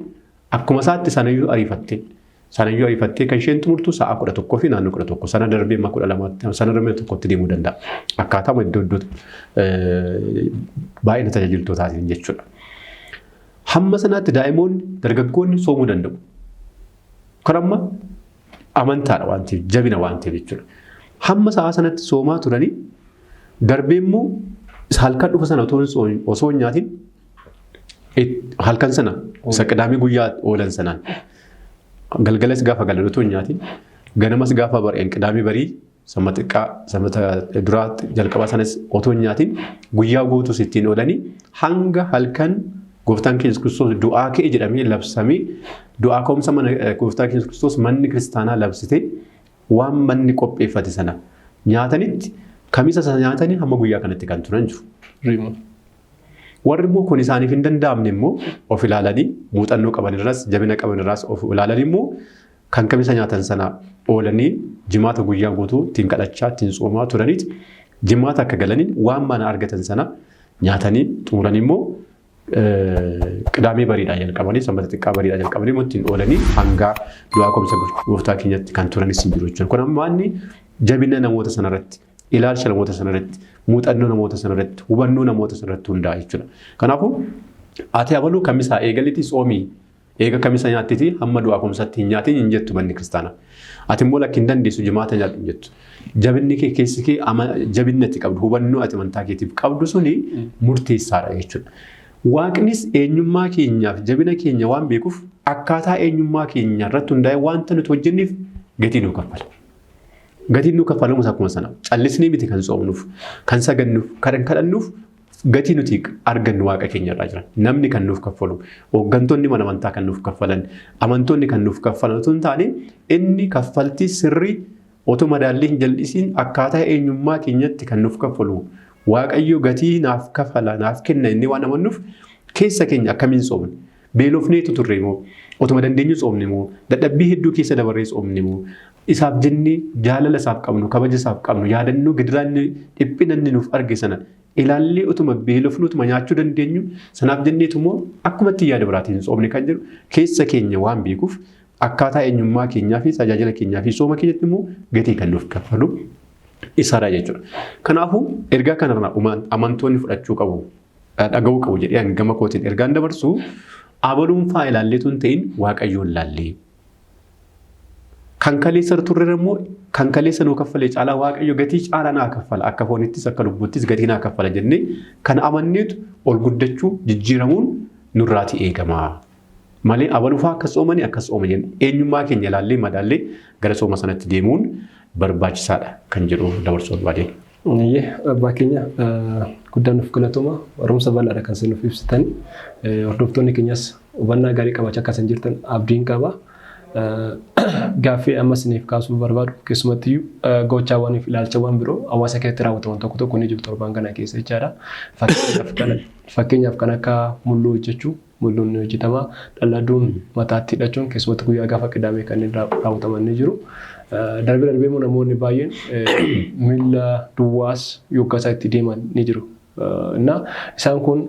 akkuma isaatti sanayyuu ariifattee kan isheen xumurtu sa'a 11 fi naannoo 11 sana darbee amma 12tti sana darbee 1tti deemuu danda'a. Akkaataa iddoo iddootti baay'ina tajaajiltootaatiin jechuudha. Hamma sanaatti daa'imoonni dargaggoonni soomuu danda'u. Kun amma amantaadha waan ta'eef jabina waan ta'eef jechuudha. Hamma sa'a sanatti soomaa turanii darbee immoo halkan dhufa sana osoo hin nyaatin halkan sana isa qidaamii guyyaa oolan sanaan galgalas gaafa galan otoo hin nyaatin ganamas gaafa bari'an qidaamii barii sama xiqqaa sama duraa jalqabaa sanas otoo hin nyaatin guyyaa guutuus ittiin oolanii hanga halkan gooftaan keenya Kiristoos du'aa ka'e jedhamee labsamee du'aa ka'umsa mana gooftaa keenya Kiristoos manni kiristaanaa labsite waan manni qopheeffate sana nyaatanitti kamisa sana nyaatanii hamma guyyaa kanatti kan turan jiru. Warri immoo kun isaaniif hin danda'amne immoo of ilaalanii muuxannoo qaban irraas jabina qaban irraas of ilaalanii immoo kan kamisa nyaatan sana oolanii jimaata guyyaa guutuu ittiin kadhachaa ittiin tsoomaa turaniiti jimaata akka galaniin waan mana argatan sana nyaatanii xumuranii immoo qidaamee bariidhaa jalqabanii sanbata xiqqaa bariidhaa jalqabanii immoo ittiin oolanii hanga du'aa ka'umsa gooftaa keenyatti kan turanis hin jiru jechuudha. Kun amma inni jabina namoota sanarratti, ilaalcha namoota sanarratti, muuxannoo namoota sanarratti, hubannoo namoota sanarratti hundaa'a jechuudha. Kanaafuu ati abaluu kamisaa eegalitti tsoomii eega kamisa nyaattiti hamma du'aa ka'umsaatti hin nyaatin hin jettu manni kiristaanaa. Ati immoo lakki hin dandeessu jimaata nyaadhu hin jettu. Jabinni kee keessi kee jabinni ati qabdu hubannoo ati amantaa keetiif qabdu suni murteessaadha jechuudha. Waaqnis eenyummaa keenyaaf jabina keenya waan beekuuf akkaataa eenyummaa keenya irratti hundaa'ee wanta nuti hojjenneef gatii nuu kaffala. Gatiin nuu kaffalamus akkuma sana callisnee miti kan soomnuuf, kan sagannuuf, kan kadhannuuf gatii nuti argannu waaqa keenya irraa jiran. Namni kan nuuf kaffalu, hooggantoonni mana amantaa kan nuuf kaffalan, amantoonni kan nuuf kaffalan otoo hin taane inni kaffaltii sirrii otoo madaallii hin jal'isiin akkaataa eenyummaa keenyatti kan nuuf kaffalu. Waaqayyo gatii naaf kaffala, naaf kenna inni waan amannuuf keessa keenya akkamiin soomne? Beelofneetu turre moo? Otuma dandeenyu soomne moo? Dadhabbii hedduu keessa dabarree soomne moo? Isaaf jennee jaalala isaaf qabnu, kabaja isaaf qabnu, yaadannoo gidiraa inni dhiphina inni nuuf arge sana ilaallee otuma beelofnu otuma nyaachuu dandeenyu sanaaf jenneetu immoo akkumatti yaada biraatiin soomne kan jedhu keessa keenya waan beekuuf akkaataa eenyummaa keenyaa fi tajaajila keenyaa fi sooma keenyatti immoo gatii kan nuuf kaffalu isadha jechuudha. Kanaafuu ergaa kanarraa amantoonni fudhachuu qabu, dhaga'uu qabu jedhee ani gama kootiin ergaan dabarsu abaluun faa ilaalleetu hin ta'in Waaqayyoon laallee. Kan kaleessa turre immoo kan kaleessa nuu kaffalee caalaa Waaqayyo gatii caalaa naa kaffala akka foonittis akka lubbuuttis gatii naa kaffala jennee kan amanneetu ol guddachuu jijjiiramuun nurraati eegama. Malee abaluu faa akkas soomanii akkas sooma jenne eenyummaa keenya ilaallee madaallee gara sooma sanatti deemuun barbaachisaadha kan jedhu dabarsuu barbaadeen. Iyyee abbaa keenya guddaan nuuf galatooma barumsa bal'aadha kan isin nuuf ibsitan hordoftoonni keenyas hubannaa gaarii qabaachaa akka isin jirtan abdiin qaba. Gaaffii amma isiniif kaasuu barbaadu keessumattiyyuu gochaawwanii fi ilaalchawwan biroo hawaasa keessatti raawwataman tokko tokko ni jiru torban kana keessa jechaadha. Fakkeenyaaf kan akka mulluu hojjechuu mulluun ni hojjetama. Dhalladuun mataatti hidhachuun keessumatti guyyaa gaafa qidaamee kanneen raawwataman ni jiru. Darbee darbee immoo namoonni baay'een miilla duwwaas yoggaa isaa itti deeman ni jiru. Innaa isaan kun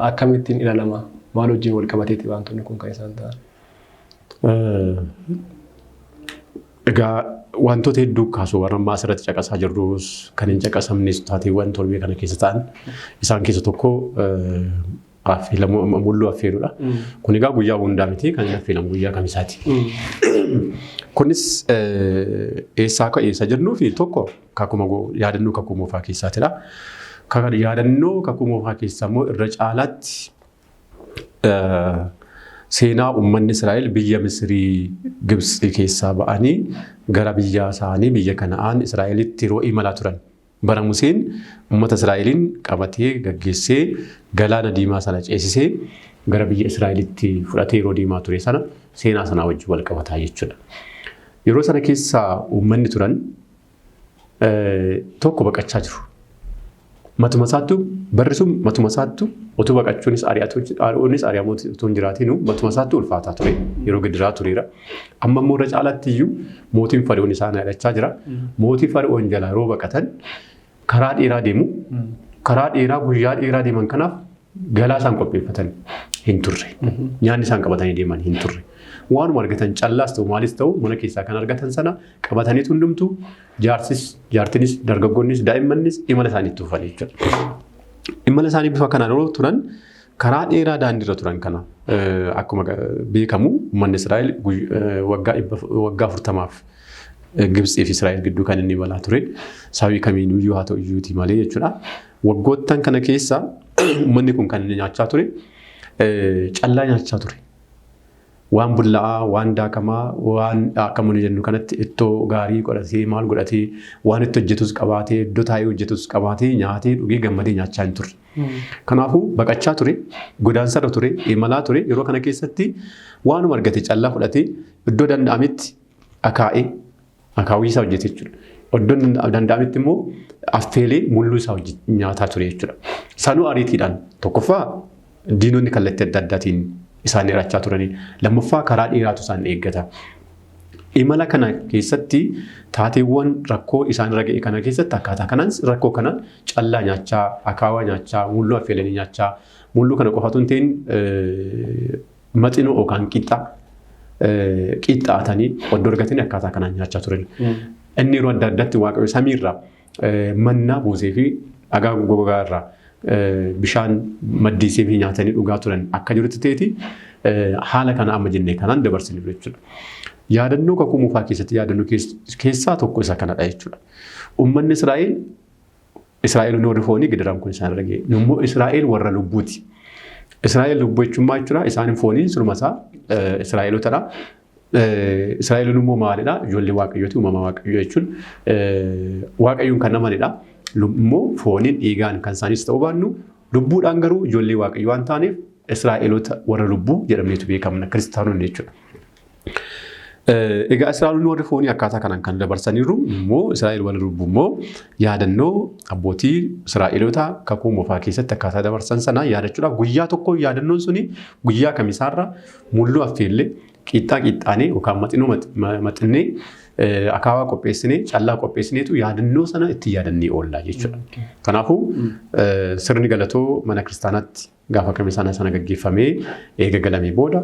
akkamittiin ilaalama? Maal wajjin wal qabateeti wantoonni kun kan isaan ta'an? Egaa wantoota hedduu kaasu warra ammaa asirratti caqasaa jirrus kan hin caqasamnes taateewwan torbee kana keessa ta'an isaan keessa tokko mulluu affeeruudha. Kun egaa guyyaa hundaa miti kan inni affeelamu guyyaa kamisaati. Kunis eessaa ka'e isa jennuu fi tokko kakuma yaadannoo kakuu moofaa keessaatidha. Yaadannoo kakuu moofaa keessaa immoo irra caalaatti Seenaa uummanni Israa'el biyya Misirii Gibxii keessaa ba'anii gara biyya isaanii biyya Kana'aan Israa'elitti yeroo imalaa turan. Bara Museen uummata Israa'eliin qabatee gaggeessee galaana diimaa sana ceesisee gara biyya Israa'elitti fudhatee yeroo deemaa ture sana seenaa sanaa wajjin wal qabataa jechuudha. Yeroo sana keessa uummanni turan tokko baqachaa jiru. Matuma isaattuu barri sun matuma isaattuu utuu baqachuunis ari'uunis ari'amuu utuu hin jiraatinu matuma isaattuu ulfaataa ture yeroo gidiraa tureera. Amma immoo irra caalaatti iyyuu mootiin Fari'oon isaan hidhachaa jira. Mootii Fari'oon jalaa yeroo baqatan karaa dheeraa deemu. Karaa dheeraa guyyaa dheeraa deeman kanaaf galaa isaan qopheeffatan hin turre. Nyaanni isaan qabatanii deeman hin turre. Waanuma argatan callaas ta'u maalis ta'u mana keessaa kan argatan sana qabataniitu hundumtuu jaarsis jaartinis dargaggoonnis daa'immannis imala isaanii itti fufan jechuudha. Imala isaanii bifa kanaan yeroo turan karaa dheeraa daandiirra turan kana akkuma beekamu uummanni Israa'el waggaa 40f Gibxii fi Israa'el gidduu kan inni imalaa ture. Sababii kamiinuyyuu haa ta'u iyyuutii malee jechuudha. Waggoottan kana keessa uummanni kun kan inni nyaachaa ture callaa nyaachaa ture. Waan bullaa'aa, waan daakamaa, waan akka nuyi jennu kanatti ittoo gaarii godhatee maal godhatee waan itti hojjetus qabaatee iddoo taa'ee hojjetus qabaatee nyaatee dhugee gammadee nyaachaa hin turre. Kanaafuu baqachaa ture, godaansarra ture, imalaa ture. Yeroo kana keessatti waanuma argate callaa fudhatee iddoo danda'ametti akaa'ee akaawwii isaa hojjete jechuudha. Iddoo danda'ametti immoo affeelee mulluu isaa nyaataa ture jechuudha. Sanuu ariitiidhaan tokkoffaa diinonni kallattii adda addaatiin isaan dheerachaa turanii lammaffaa karaa dheeraatu isaan eeggata. Imala kana keessatti taateewwan rakkoo isaan irra ga'e kana keessatti akkaataa kanaan rakkoo kanaan callaa nyaachaa, akaawaa nyaachaa, mulluu affeelanii nyaachaa, mulluu kana qofatu hin ta'in maxinoo yookaan qixxaa qixxaatanii oddoo argatanii akkaataa kanaan nyaachaa turan. Inni yeroo adda addaatti Waaqayyo samiirraa mannaa buusee fi dhagaa gogaa irraa bishaan maddiisee fi nyaatanii dhugaa turan akka jirutti ta'eeti haala kana amma jennee kanaan dabarsaniiru jechuudha. Yaadannoo kakuu moofaa keessatti yaadannoo keessaa tokko isa kanadha jechuudha. Uummanni Israa'el Israa'eloonni warri foonii gidiraan kun isaan irra ga'e. Immoo Israa'el warra lubbuuti. Israa'el lubbuu jechuun maal jechuudha? Isaan fooniin sunuma isaa Israa'elotadha. Israa'eloonni immoo maalidha? Ijoollee Waaqayyooti, uumama Waaqayyoo jechuun Waaqayyoon kan amanidha. Immoo fooniin dhiigaan kan isaanis ta'uu baannu lubbuudhaan garuu ijoollee Waaqayyoo waan taaneef Israa'eloota warra lubbuu jedhamneetu beekamna kiristaanonni jechuudha. Egaa Israa'eloonni warri foonii akkaataa kanaan kan dabarsaniiru immoo Israa'el warra lubbuu immoo yaadannoo abbootii Israa'eloota kakuu moofaa keessatti akkaataa dabarsan sana yaadachuudhaaf guyyaa tokko yaadannoon suni guyyaa kamisaarra mulluu affeellee qixxaa qixxaanee yookaan maxinoo maxinnee akaawaa qopheessinee callaa qopheessineetu yaadannoo sana itti yaadannee oollaa jechuudha. Kanaafuu sirni galatoo mana kiristaanaatti gaafa kamisaa sana gaggeeffamee eega galamee booda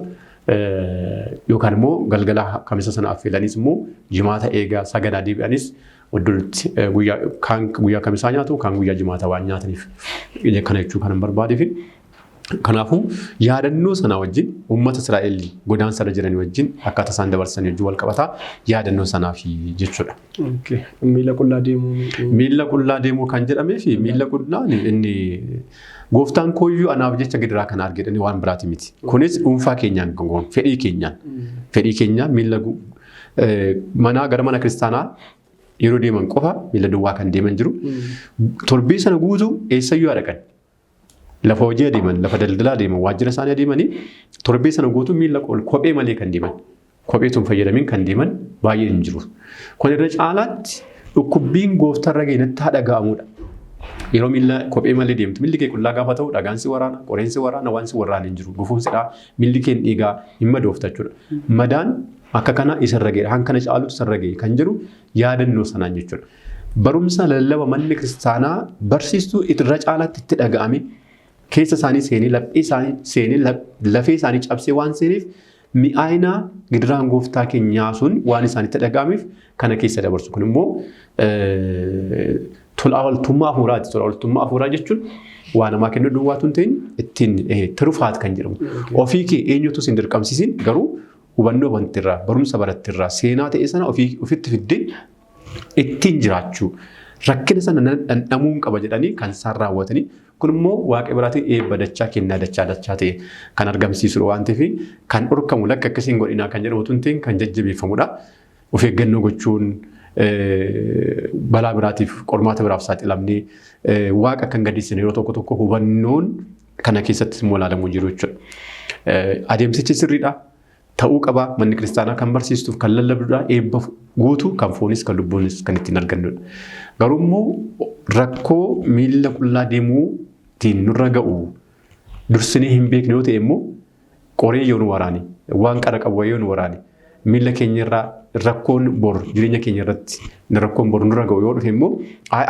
yookaan immoo galgala kamisa sana affeelanis immoo jimaata eega sagadaa deebi'anis iddootti guyyaa kaan guyyaa kamisaa nyaatu kaan guyyaa jimaata waan nyaataniif kana jechuu kan hin barbaadeef. Kanaafuu yaadannoo sana wajjin uummata Israa'el godaansarra jiranii wajjin akkaataa isaan dabarsanii wajjin wal qabataa yaadannoo sanaaf jechuudha. Miila qullaa deemuu. Miila qullaa deemuu kan jedhamee fi miila qullaan inni gooftaan kooyyuu anaaf jecha gidiraa kana arge jedhanii waan biraati miti. Kunis dhuunfaa keenyaan kan goonu fedhii keenyaan. Fedhii keenyaan miila manaa gara mana kiristaanaa yeroo deeman qofa miila duwwaa kan deeman jiru. Torbii sana guutuu eessayyuu haa dhaqan. Lafa hojii adeeman, lafa daldalaa adeeman, waajjira isaanii adeemanii torbee sana guutuu miila kophee malee kan deeman. Kophee tun fayyadamiin kan deeman baay'een hin jiru. Kun irra caalaatti dhukkubbiin gooftarra ga'e natti haa dhaga'amudha. Yeroo miila kophee malee deemtu miilli kee qullaa gaafa ta'u dhagaan si waraana, qoreen si waraana, waan si waraana hin jiru. Gufuun si dha'a, miilli kee dhiigaa hin madoofta jechuudha. Madaan akka kana isarra ga'e, hankana caalutu isarra ga'e kan jiru yaadannoo sanaan jechuudha. Barumsa lallaba manni kiristaanaa barsiistuu irra caalaatti itti dhaga'ame keessa isaanii seenee laphee isaanii seenee lafee isaanii cabsee waan seeneef mi'aayina gidiraan gooftaa keenyaa sun waan isaanitti dhaga'ameef kana keessa dabarsu. Kun immoo tola ooltummaa hafuuraati. Tola ooltummaa hafuuraa jechuun waa namaa kennuu duwwaatu hin ta'in ittiin tirufaat kan jedhamu. Ofii kee eenyutu sin dirqamsiisin garuu hubannoo wantirraa barumsa barattirraa seenaa ta'e sana ofitti fiddee ittiin jiraachuu. Rakkina sana dhandhamuun qaba jedhanii kan isaan raawwatanii kun immoo waaqa biraatiin eebba dachaa kennaa dachaa dachaa ta'e kan argamsiisudha waan ta'eef kan dhorkamu lakka akkasiin godhinaa kan jedhamu tun ta'in kan jajjabeeffamudha. Of eeggannoo gochuun balaa biraatiif qormaata biraaf saaxilamnee waaqa kan gaddisiisne yeroo tokko tokko hubannoon kana keessattis immoo ilaalamuu jiru jechuudha. Adeemsichi sirriidha. Ta'uu qaba manni kiristaanaa kan barsiistuuf kan lallabdudha eebba guutuu kan foonis kan lubbuunis kan ittiin argannudha. Garuu immoo rakkoo miilla qullaa deemuutiin nurra ga'u dursinee hin beekne yoo ta'e immoo qoree yoo nu waraane waan qara qabu yoo nu waraane miilla keenya irraa rakkoon bor jireenya keenya irratti rakkoon bor nurra ga'u yoo dhufe immoo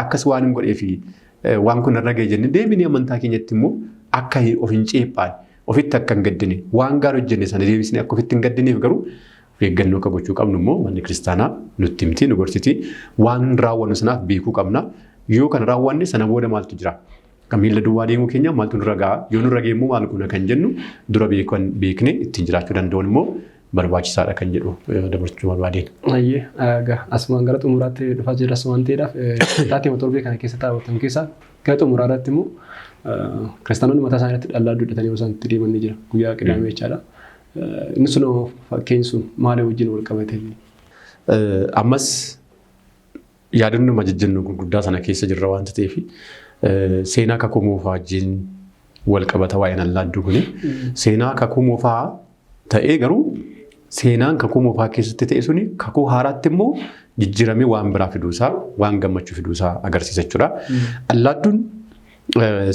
akkas waan hin godhee fi waan kun irra ga'e jennee deebinee amantaa keenyatti immoo akka of hin ceephaan ofitti akka hin gaddine waan gaarii hojjenne sana deebisnee akka ofitti hin gaddineef garuu of eeggannoo akka gochuu qabnu immoo manni kiristaanaa nutti himti nu gorsiti waan raawwannu sanaaf beekuu qabna yoo kana raawwanne sana booda maaltu jira kan miilla duwwaa deemuu keenya maaltu nurra ga'a yoo nurra ga'e immoo maal goona kan jennu dura beekne ittiin jiraachuu danda'uun immoo barbaachisaadha kan jedhu dabarsuu barbaadeen. Ayyee asumaan gara xumuraatti dhufaa jirras waan ta'eedhaaf taatee torbee kana keessa taa'atan keessaa gara xumuraa irratti immoo kiristaanonni mataa isaanii irratti dhallaa hidhatanii osoo itti deeman ni jira guyyaa qidaamee jechaadha. Inni sun fakkeen sun maali wajjin wal qabatee? Ammas yaadannoo jajjannoo gurguddaa sana keessa jirra waan ta'eef seenaa kakuu moofaa wajjin wal qabata waa'een allaadduu kuni. Seenaa kakuu moofaa ta'ee garuu seenaan kakuu moofaa keessatti ta'e suni kakuu haaraatti immoo jijjiiramee waan biraa fiduusaa waan gammachuu fiduusaa agarsiisa jechuudha. Allaadduun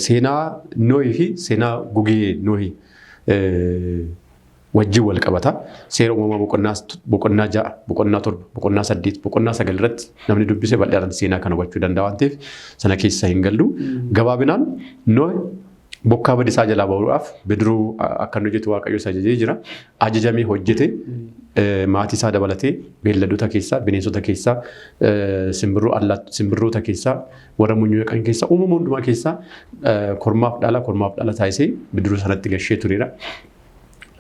seenaa Nohii fi seenaa gugee Nohii wajjin wal qabata. Seera uumamaa boqonnaa 6, boqonnaa 7, boqonnaa 8, boqonnaa 9 irratti namni dubbise bal'inaan seenaa kana hubachuu danda'a waan ta'eef sana keessa hin gallu. Gabaabinaan Nohi bokkaa badisaa jalaa bahuudhaaf bidiruu akka inni hojjetu Waaqayyo isa ajajee jira. Ajajamee hojjete maatii isaa dabalatee beelladoota keessaa, bineensota keessaa, simbirroota keessaa, warra munyuuqan keessaa, uumama hundumaa keessaa kormaaf dhala taasisee bidiruu sanatti gashee tureera.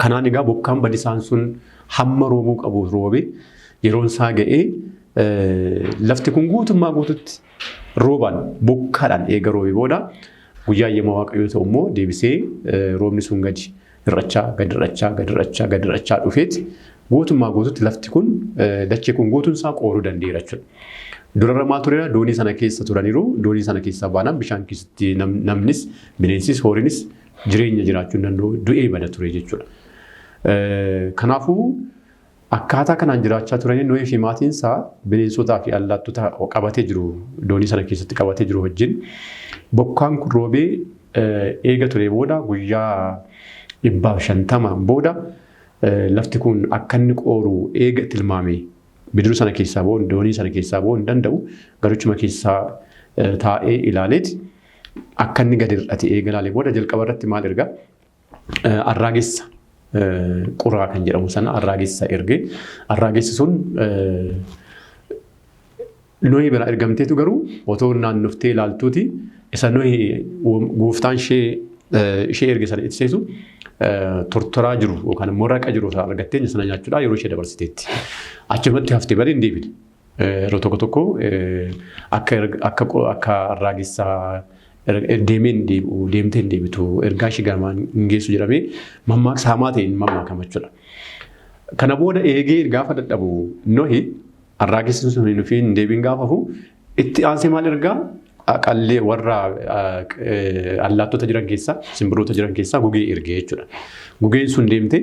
Kanaan egaa bokkaan badisaan sun hamma roobuu qabu roobee yeroon isaa ga'ee lafti kun guutummaa guututti roobaan bokkaadhaan eega roobee booda guyyaa eeyyama Waaqayyoo ta'u immoo deebisee roobni sun gadi hir'achaa gadi hir'achaa gadi hir'achaa gadi hir'achaa dhufeeti guutummaa guututti lafti kun dachee kun guutuun isaa qooruu danda'eera jechuudha. Durarra maal tureera doonii sana keessa turaniiru doonii sana keessaa baanaan bishaan keessatti namnis bineensis horiinis jireenya jiraachuu hin danda'u du'ee bada ture jechuudha. Kanaafuu akkaataa kanaan jiraachaa turanii Nohii fi maatiin isaa bineensotaa fi allaattota qabatee jiru doonii sana keessatti qabatee jiru wajjin bokkaan kun roobee eega ture booda guyyaa 150 booda lafti kun akka inni qooru eega tilmaame bidiruu sana keessaa ba'uu doonii sana keessaa ba'uu hin danda'u garuchuma keessaa taa'ee ilaaleeti akka inni gadi hir'ate eega ilaalee booda jalqaba irratti maal erga arraagessa quraa kan jedhamu sana arraagessa erge arraagessi sun Nohii bira ergamteetu garuu otoo naannoftee ilaaltuuti isa Nohii gooftaan ishee erge sana ittiseetu tortoraa jiru yookaan immoo raqa jiru sana argattee sana nyaachuudhaan yeroo ishee dabarsiteetti. Achumatti haftee malee hin deebine. Yeroo tokko tokko akka arraagessaa deemee hin deebi'u deemtee hin deebitu ergaa ishee gamaan hin geessu jedhamee mammaaksa hamaa ta'een mammaakama jechuudha. Kana booda eegee gaafa dadhabu Nohi arraagessi sun hin dhufiin hin deebiin gaafa hafu itti aansee maal ergaa qallee warra allaattota jiran keessaa simbirroota jiran keessaa gugee ergee jechuudha. Gugeen sun deemtee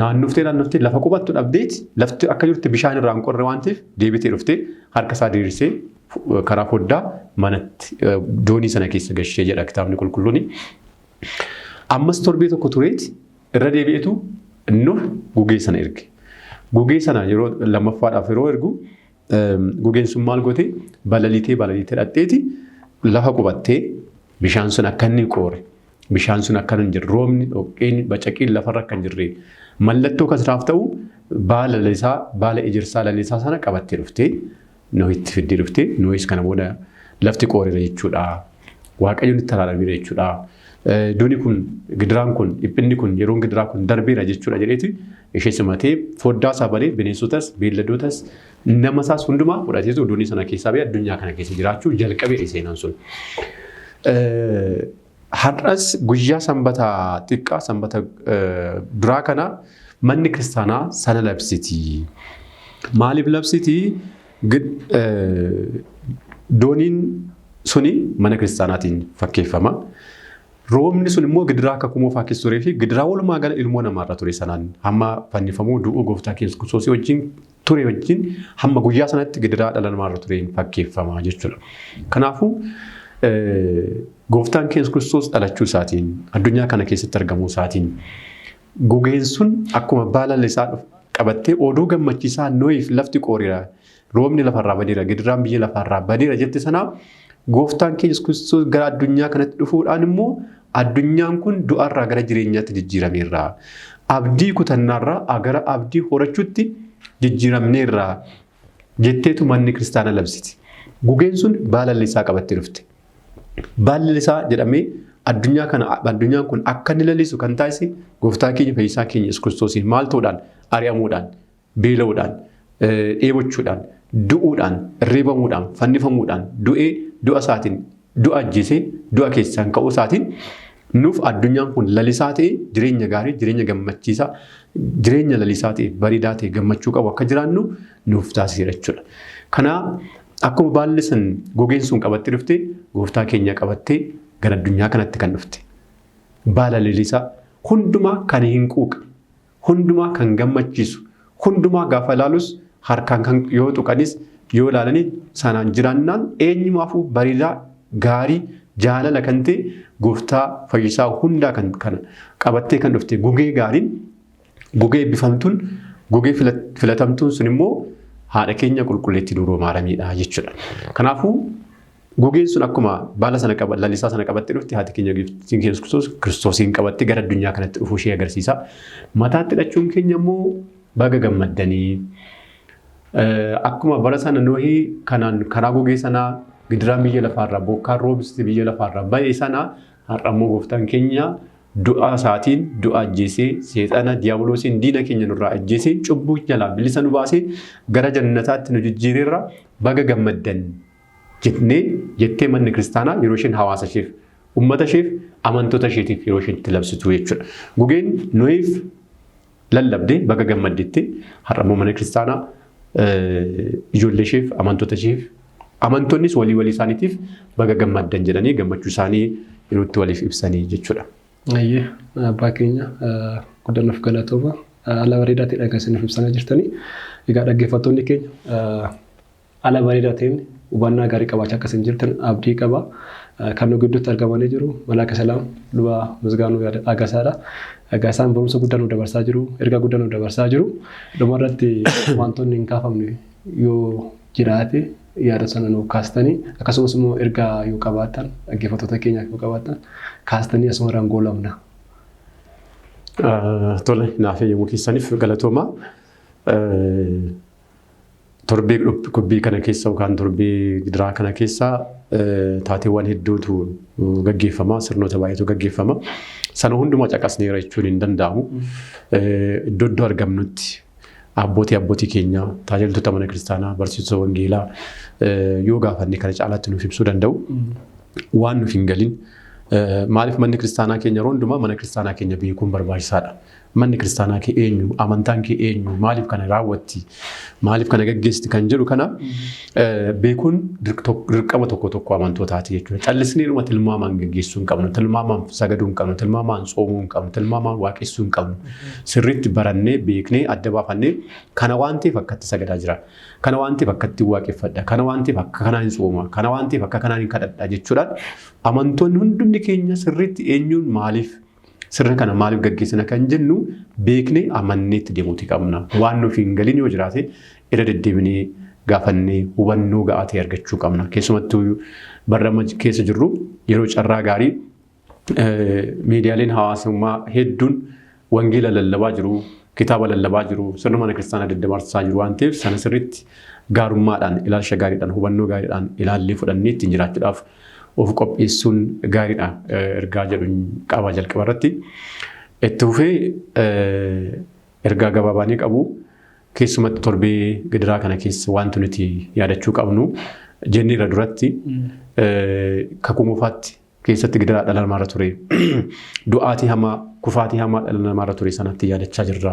naannoftee lafa qubattu dhabdeeti lafti akka jirti bishaan irraa hin qorre waan ta'eef deebitee dhuftee harka isaa diriirsee karaa foddaa manatti doonii sana keessa gashee jedha kitaabni qulqulluun. Ammas torbee tokko tureeti irra deebi'eetu Nuh gugee sana erge. Gugee sana yeroo lammaffaadhaaf yeroo ergu gugeen sun maal goote balaliitee dhaqxeeti lafa qubattee bishaan sun akka inni qoore bishaan sun akka hin jirre roobni dhoqqeen bacaqiin lafarra akka hin jirre mallattoo kasiraaf ta'u baala lalisaa baala ejersaa lalisaa sana qabattee dhuftee Nohitti fiddee dhuftee Nohis kana booda lafti qooreera jechuudha. Waaqayyo nutti araarameera jechuudha. Duuni kun, gidiraan kun, dhiphinni kun, yeroon gidiraa kun darbeera jechuudha jedheeti ishee simatee foddaa isaa banee bineensotas, beelladootas, nama isaas hundumaa fudhateetu doonii sana keessaa ba'ee addunyaa kana keessa jiraachuu jalqabeedha seenaan sun. Har'as guyyaa sanbata xiqqaa sanbata duraa kana manni kiristaanaa sana labsiti. Maaliif labsiti? Dooniin suni mana kiristaanaatiin fakkeeffama. Roobni sun immoo gidiraa kakuu moofaa keessa turee fi gidiraa walumaa gala ilmoo namaarra ture sanaan hamma fannifamuu du'uu gooftaa keenya Kiristoosii wajjin ture wajjin hamma guyyaa sanatti gidiraa dhala namaarra tureen fakkeeffama jechuudha. Kanaafuu gooftaan keenya Kiristoos dhalachuu isaatiin addunyaa kana keessatti argamuu isaatiin gugeen sun akkuma baala lalisaa qabattee oduu gammachiisaa Nohiif lafti qooriira, roobni lafarraa badeera, gidiraan biyya lafarraa badeera jette sanaa gooftaan keenya Kiristoos gara addunyaa kanatti dhufuudhaan immoo addunyaan kun du'arraa gara jireenyaatti jijjiirameerra. Abdii kutannaarraa gara abdii horachuutti jijjiiramneerra jetteetu manni kiristaanaa labsiti. Gugeen sun baala lalisaa qabattee dhufte. Baalli lalisaa jedhamee addunyaa kana addunyaan kun akka inni lalisu kan taasise gooftaa keenya fayyisaa keenya Yesuus Kiristoosiin maal ta'uudhaan ari'amuudhaan, beela'uudhaan, dheebochuudhaan, du'uudhaan, reebamuudhaan, fannifamuudhaan, du'ee du'a isaatiin du'a ajjeesee du'a keessaan ka'uu isaatiin nuuf addunyaan kun lalisaa ta'e jireenya gaarii, jireenya gammachiisaa, jireenya lalisaa ta'e bareedaa ta'e gammachuu qabu akka jiraannu nuuf taasiseera jechuudha. Kanaaf akkuma baalli sun gogeen sun qabattee dhufte gooftaa keenya qabattee gara addunyaa kanatti kan dhufte. Baala lalisaa hundumaa kan hin quuqne, hundumaa kan gammachiisu, hundumaa gaafa ilaalus harkaan kan yoo tuqanis yoo ilaalanii sanaan jiraannaan eenyumaafuu bareedaa gaarii jaalala kan ta'e gooftaa fayyisaa hundaa kan kana qabattee kan dhufte gugee gaariin gugee eebbifamtuun gugee filatamtuun sun immoo haadha keenya qulqulleettii Dubroo Maaramiidha jechuudha. Kanaafuu gugeen sun akkuma baala sana qaba lalisaa sana qabattee dhufte haati keenya giiftiin keenya Kiristoos Kiristoosiin qabattee gara addunyaa kanatti dhufuu ishee agarsiisa. Mataatti hidhachuun keenya immoo baga gammaddanii akkuma bara sana Nohii kanaan karaa gugee sanaa gidiraan biyya lafaarraa bokkaan roobiste biyya lafaarraa ba'e sana har'a immoo gooftaan keenya du'a isaatiin du'a ajjeesee seexana diiyaabiloosiin diina keenya nurraa ajjeesee cubbuu jalaa bilisa nu baasee gara jannataatti nu jijjiireerra baga gammaddan jennee jettee manni kiristaanaa yeroo isheen hawaasa isheef uummata isheef amantoota isheetiif yeroo isheen itti labsitu jechuudha. Gugeen Nohiif lallabdee baga gammaddetti har'a immoo mana kiristaanaa ijoollee isheef amantoota isheef amantoonnis walii walii isaaniitiif baga gammaddan jedhanii gammachuu isaanii yeroo itti waliif ibsanii jechuudha. Ayyee abbaa keenya guddaa galatooma. Haala bareedaa ta'edha kan isin ibsaa jirtanii. Egaa dhaggeeffattoonni keenya haala bareedaa ta'een hubannaa gaarii qabaachaa akka isin jirtan abdii qaba. Kan nu gidduutti argamanii jiru Malaaka Salaam Luba Misgaanuu Agasaadha. Egaa isaan barumsa guddaa nu dabarsaa jiru, ergaa guddaa nu dabarsaa jiru. Dhumarratti wantoonni hin kaafamne yoo jiraate yaada sana nu kaastanii akkasumas immoo ergaa yoo qabaattan dhaggeeffattoota keenyaaf yoo qabaattan kaastanii asumarraan goolabna. Tole naaf eeyyamuu keessaniif galatooma. Torbee dhukkubbii kana keessa yookaan torbee gidiraa kana keessa taateewwan hedduutu gaggeeffama, sirnoota baay'eetu gaggeeffama. Sana hundumaa caqasneera jechuun hin danda'amu. Iddoo iddoo argamnutti abbootii keenya, tajaajiltoota mana kiristaanaa, barsiisota wangeelaa yoo gaafanne kana caalaatti nuuf ibsuu danda'u. Waan nuuf hin galin. Maaliif manni kiristaanaa keenya yeroo hundumaa mana kiristaanaa keenya beekuun barbaachisaadha. Manni kiristaanaa kee eenyu? Amantaan kee eenyu? Maaliif kana raawwatti? Maaliif kana gaggeessiti? Kan jedhu kana beekuun dirqama tokko tokko amantootaati jechuudha. Callisnee dhuma tilmaamaan gaggeessuu hin qabnu, tilmaamaan sagaduu hin qabnu, tilmaamaan tsoomuu hin qabnu, tilmaamaan waaqessuu hin qabnu. Sirriitti barannee, beeknee, adda baafannee kana waan ta'eef akkatti sagadaa jira. Kana waan ta'eef akkatti waaqeffadha. Kana waan ta'eef akka kanaan hin tsooma. Kana waan ta'eef akka kanaan hin kadhadha jechuudhaan amantoonni hundumni keenya sirriitti eenyuun maaliif sirna kana maaliif gaggeessina kan jennu beeknee amannee itti deemuuti qabna. Waan nuuf hin galin yoo jiraate irra deddeebinee gaafannee hubannoo ga'aa ta'e argachuu qabna. Keessumattuu barra amma keessa jirru yeroo carraa gaarii miidiyaaleen hawaasummaa hedduun wangeela lallabaa jiru, kitaaba lallabaa jiru, sirna mana kiristaanaa daddabarsaa jiru waan ta'eef sana sirriitti gaarummaadhaan, ilaalcha gaariidhaan, hubannoo gaariidhaan ilaallee fudhannee ittiin jiraachuudhaaf of qopheessuun gaariidha ergaa jedhu qaba jalqaba irratti. Itti fufee ergaa gabaabaa ni qabu. Keessumatti torbee gidiraa kana keessa wanti nuti yaadachuu qabnu jenneera duratti kakuu moofaatti keessatti gidiraa dhala namaarra ture. Du'aatii hamaa, kufaatii hamaa dhala namaarra ture sanatti yaadachaa jirra.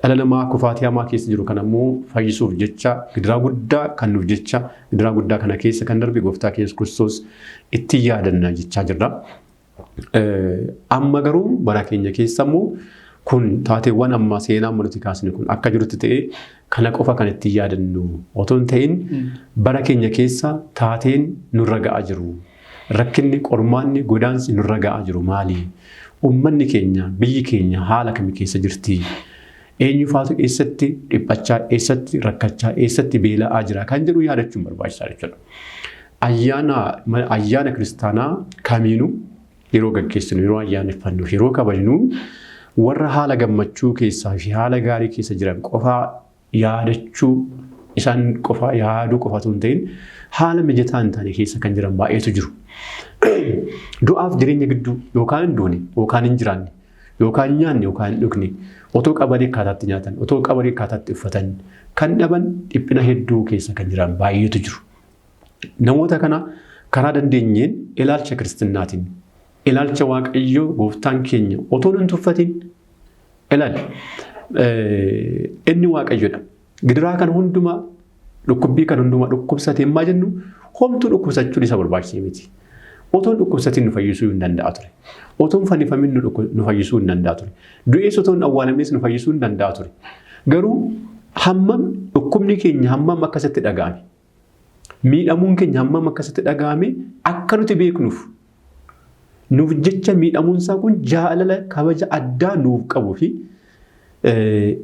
Dhala namaa kufaatii hamaa keessa jiru kana immoo fayyisuuf jecha gidiraa guddaa kan nuuf jecha gidiraa guddaa kana keessa kan darbe gooftaa keenya Yesuus Kiristoos itti yaadanna jechaa jirra. Amma garuu bara keenya keessa immoo kun taateewwan amma seenaa amma nuti kaasne kun akka jirutti ta'ee kana qofa kan ittiin yaadannu otoo hin ta'in bara keenya keessa taateen nurra ga'aa jiru. Rakkinni, qormaanni, godaansi nurra ga'aa jiru maali? Uummanni keenya, biyyi keenya haala kamii keessa jirti? Eenyufaatu eessatti dhiphachaa, eessatti rakkachaa, eessatti beela'aa jira kan jedhu yaadachuun barbaachisaa jechuudha. Ayyaana kiristaanaa kamiinuu yeroo gaggeessinu, yeroo ayyaaneffannu, yeroo kabajnu warra haala gammachuu keessaa fi haala gaarii keessa jiran qofaa yaadachuu isaan qofaa yaaduu qofatu hin ta'in haala mijataa hin taane keessa kan jiran baay'eetu jiru. Du'aaf jireenya gidduu yookaan hin duune yookaan hin jiraanne yookaan hin nyaanne yookaan hin dhugne otoo qabanii akkaataatti nyaatan otoo qabanii akkaataatti uffatan kan dhaban dhiphina hedduu keessa kan jiran baay'eetu jiru. Namoota kana karaa dandeenyeen ilaalcha kiristinnaatiin ilaalcha Waaqayyoo gooftaan keenya otoo hin tuffatin ilaali. Inni Waaqayyoodha. Gidiraa kan hundumaa dhukkubbii kan hundumaa dhukkubsatee maa jennu homtuu dhukkubsachuun isa barbaachisee miti. Otoo hin dhukkubsatin nu fayyisuu hin danda'a ture. Otoo hin fannifamin nu fayyisuu hin danda'a ture. Du'ees otoo hin awwaalamnes nu fayyisuu hin danda'a ture. Garuu hammam dhukkubni keenya hammam akkasitti dhaga'ame. Miidhamuun keenya hammam akkasitti dhaga'ame akka nuti beeknuuf nuuf jecha miidhamuun isaa kun jaalala kabaja addaa nuuf qabuu fi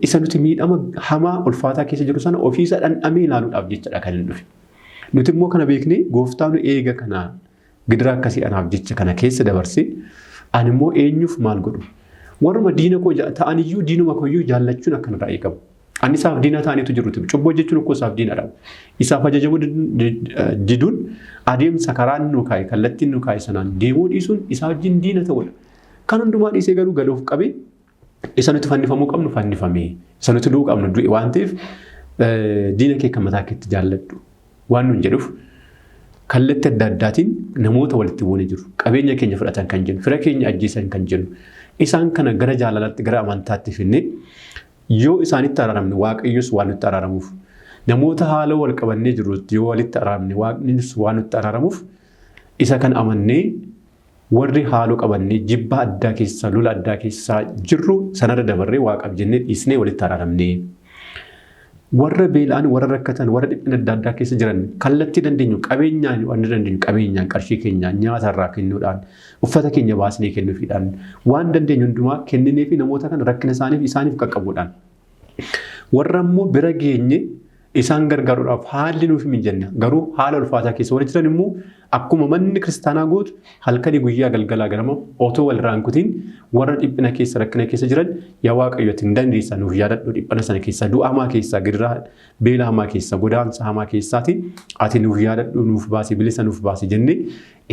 isa nuti miidhama hamaa ulfaataa keessa jiru sana ofiisa dhandhamee ilaaluudhaaf jechadha kan inni dhufe. Nuti immoo kana beeknee gooftaa nu eega kana gidira akkasii anaaf jecha kana keessa dabarsee ani immoo eenyuuf maal godhu? Warruma diina koo ta'aniyyuu diinuma kooyyuu jaallachuun akka narraa eegamu. Ani isaaf diina ta'aniitu jiru. Cubbuu hojjechuun akkoo isaaf diinadha. Isaaf ajajamuu diduun adeemsa karaan nu kaa'e kallattiin nu kaa'e sanaan deemuu dhiisuun isaa wajjin diina ta'uudha. Kan hundumaa dhiisee garuu gad of qabee isa nuti fannifamuu qabnu fannifamee isa nuti du'uu qabnu du'e waan ta'eef diina kee kan mataa keetti jaalladhu waan nuun jedhuuf kallattii adda addaatiin namoota walitti buunee jiru. Qabeenya keenya fudhatan kan jennu, fira keenya ajjeesan kan jennu. Isaan kana gara jaalalaatti gara amantaatti finnee yoo isaanitti araaramne Waaqayyos waan nutti araaramuuf namoota haala wal qabannee jirrutti yoo walitti araaramne Waaqnis waan nutti araaramuuf isa kan amannee warri haaloo qabannee jibba addaa keessa lola addaa keessa jirru sanarra dabarree Waaqaaf jennee dhiisnee walitti araaramnee warra beela'an warra rakkatan warra dhiphina adda addaa keessa jiran kallattii dandeenyu qabeenyaan waan dandeenyu qabeenyaan qarshii keenyaan nyaata irraa kennuudhaan uffata keenya baasnee kennuufiidhaan waan dandeenyu hundumaa kenninee fi namoota kana rakkina isaaniif isaaniif qaqqabuudhaan warra immoo bira geenye isaan gargaaruudhaaf haalli nuuf hin mijanne garuu haala ulfaataa keessa warri jiran immoo akkuma manni kiristaanaa gootu halkanii guyyaa galgalaa ganama otoo walirraa hin kutiin warra dhiphina keessa rakkina keessa jiran yaa Waaqayyo ati hin dandeessa nuuf yaadadhu dhiphina sana keessa du'a hamaa keessa gidiraa beela hamaa keessa godaansa hamaa keessaati ati nuuf yaadadhu nuuf baasi bilisa nuuf baasi jennee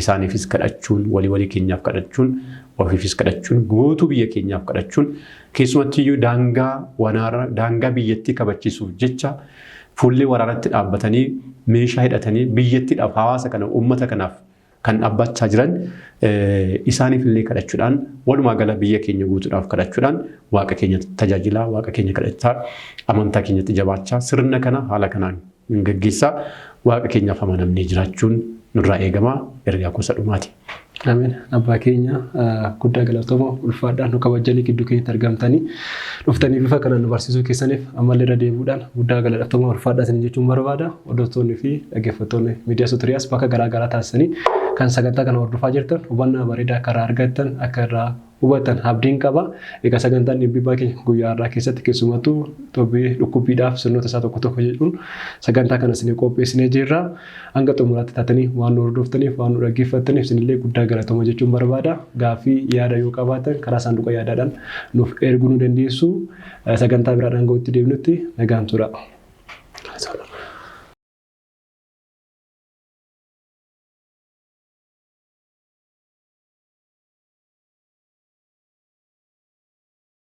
isaaniifis kadhachuun walii walii keenyaaf kadhachuun ofiifis kadhachuun guutuu biyya keenyaaf kadhachuun keessumattiyyuu daangaa wanaara daangaa biyyattii kabachiisuuf jecha fuullee waraanatti dhaabbatanii meeshaa hidhatanii biyyattiidhaaf hawaasa kana uummata kanaaf kan dhaabbachaa jiran isaaniif illee kadhachuudhaan walumaa gala biyya keenya guutuudhaaf kadhachuudhaan waaqa keenya tajaajilaa waaqa keenya kadhachaa amantaa keenyatti jabaachaa sirna kana haala kanaan gaggeessaa waaqa keenyaaf amanamnee jiraachuun nurraa eegama ergaa gosa dhumaati. Ameen. Abbaa keenya guddaa galatooma ulfaadhaan nu kabajanii gidduu keenyatti argamtanii dhuftanii bifa kanaan nu barsiisuu keessaniif ammallee irra deebi'uudhaan guddaa galatooma ulfaadhaa isin jechuun barbaada. Hordoftoonni fi dhaggeeffattoonni miidiyaa Sootiriyaas bakka garaa garaa taasisanii kan sagantaa kana hordofaa jirtan hubannaa bareedaa akka irraa argattan akka irraa hubatan abdiin qaba. Egaa sagantaan dhimbibbaa keenya guyyaa har'aa keessatti keessumattuu torbee dhukkubbiidhaaf sirnoota isaa tokko tokko jedhuun sagantaa kana isinii qopheessinee jirra. Hanga xumuraatti taatanii waan nu hordoftaniif waan nu dhaggeeffattaniif isinillee guddaa galatooma jechuun barbaada. Gaaffii yaada yoo qabaattan karaa saanduqa yaadaadhaan nuuf erguu nu dandeessu. Sagantaa biraadhaan ga'utti deemnutti nagaan tura.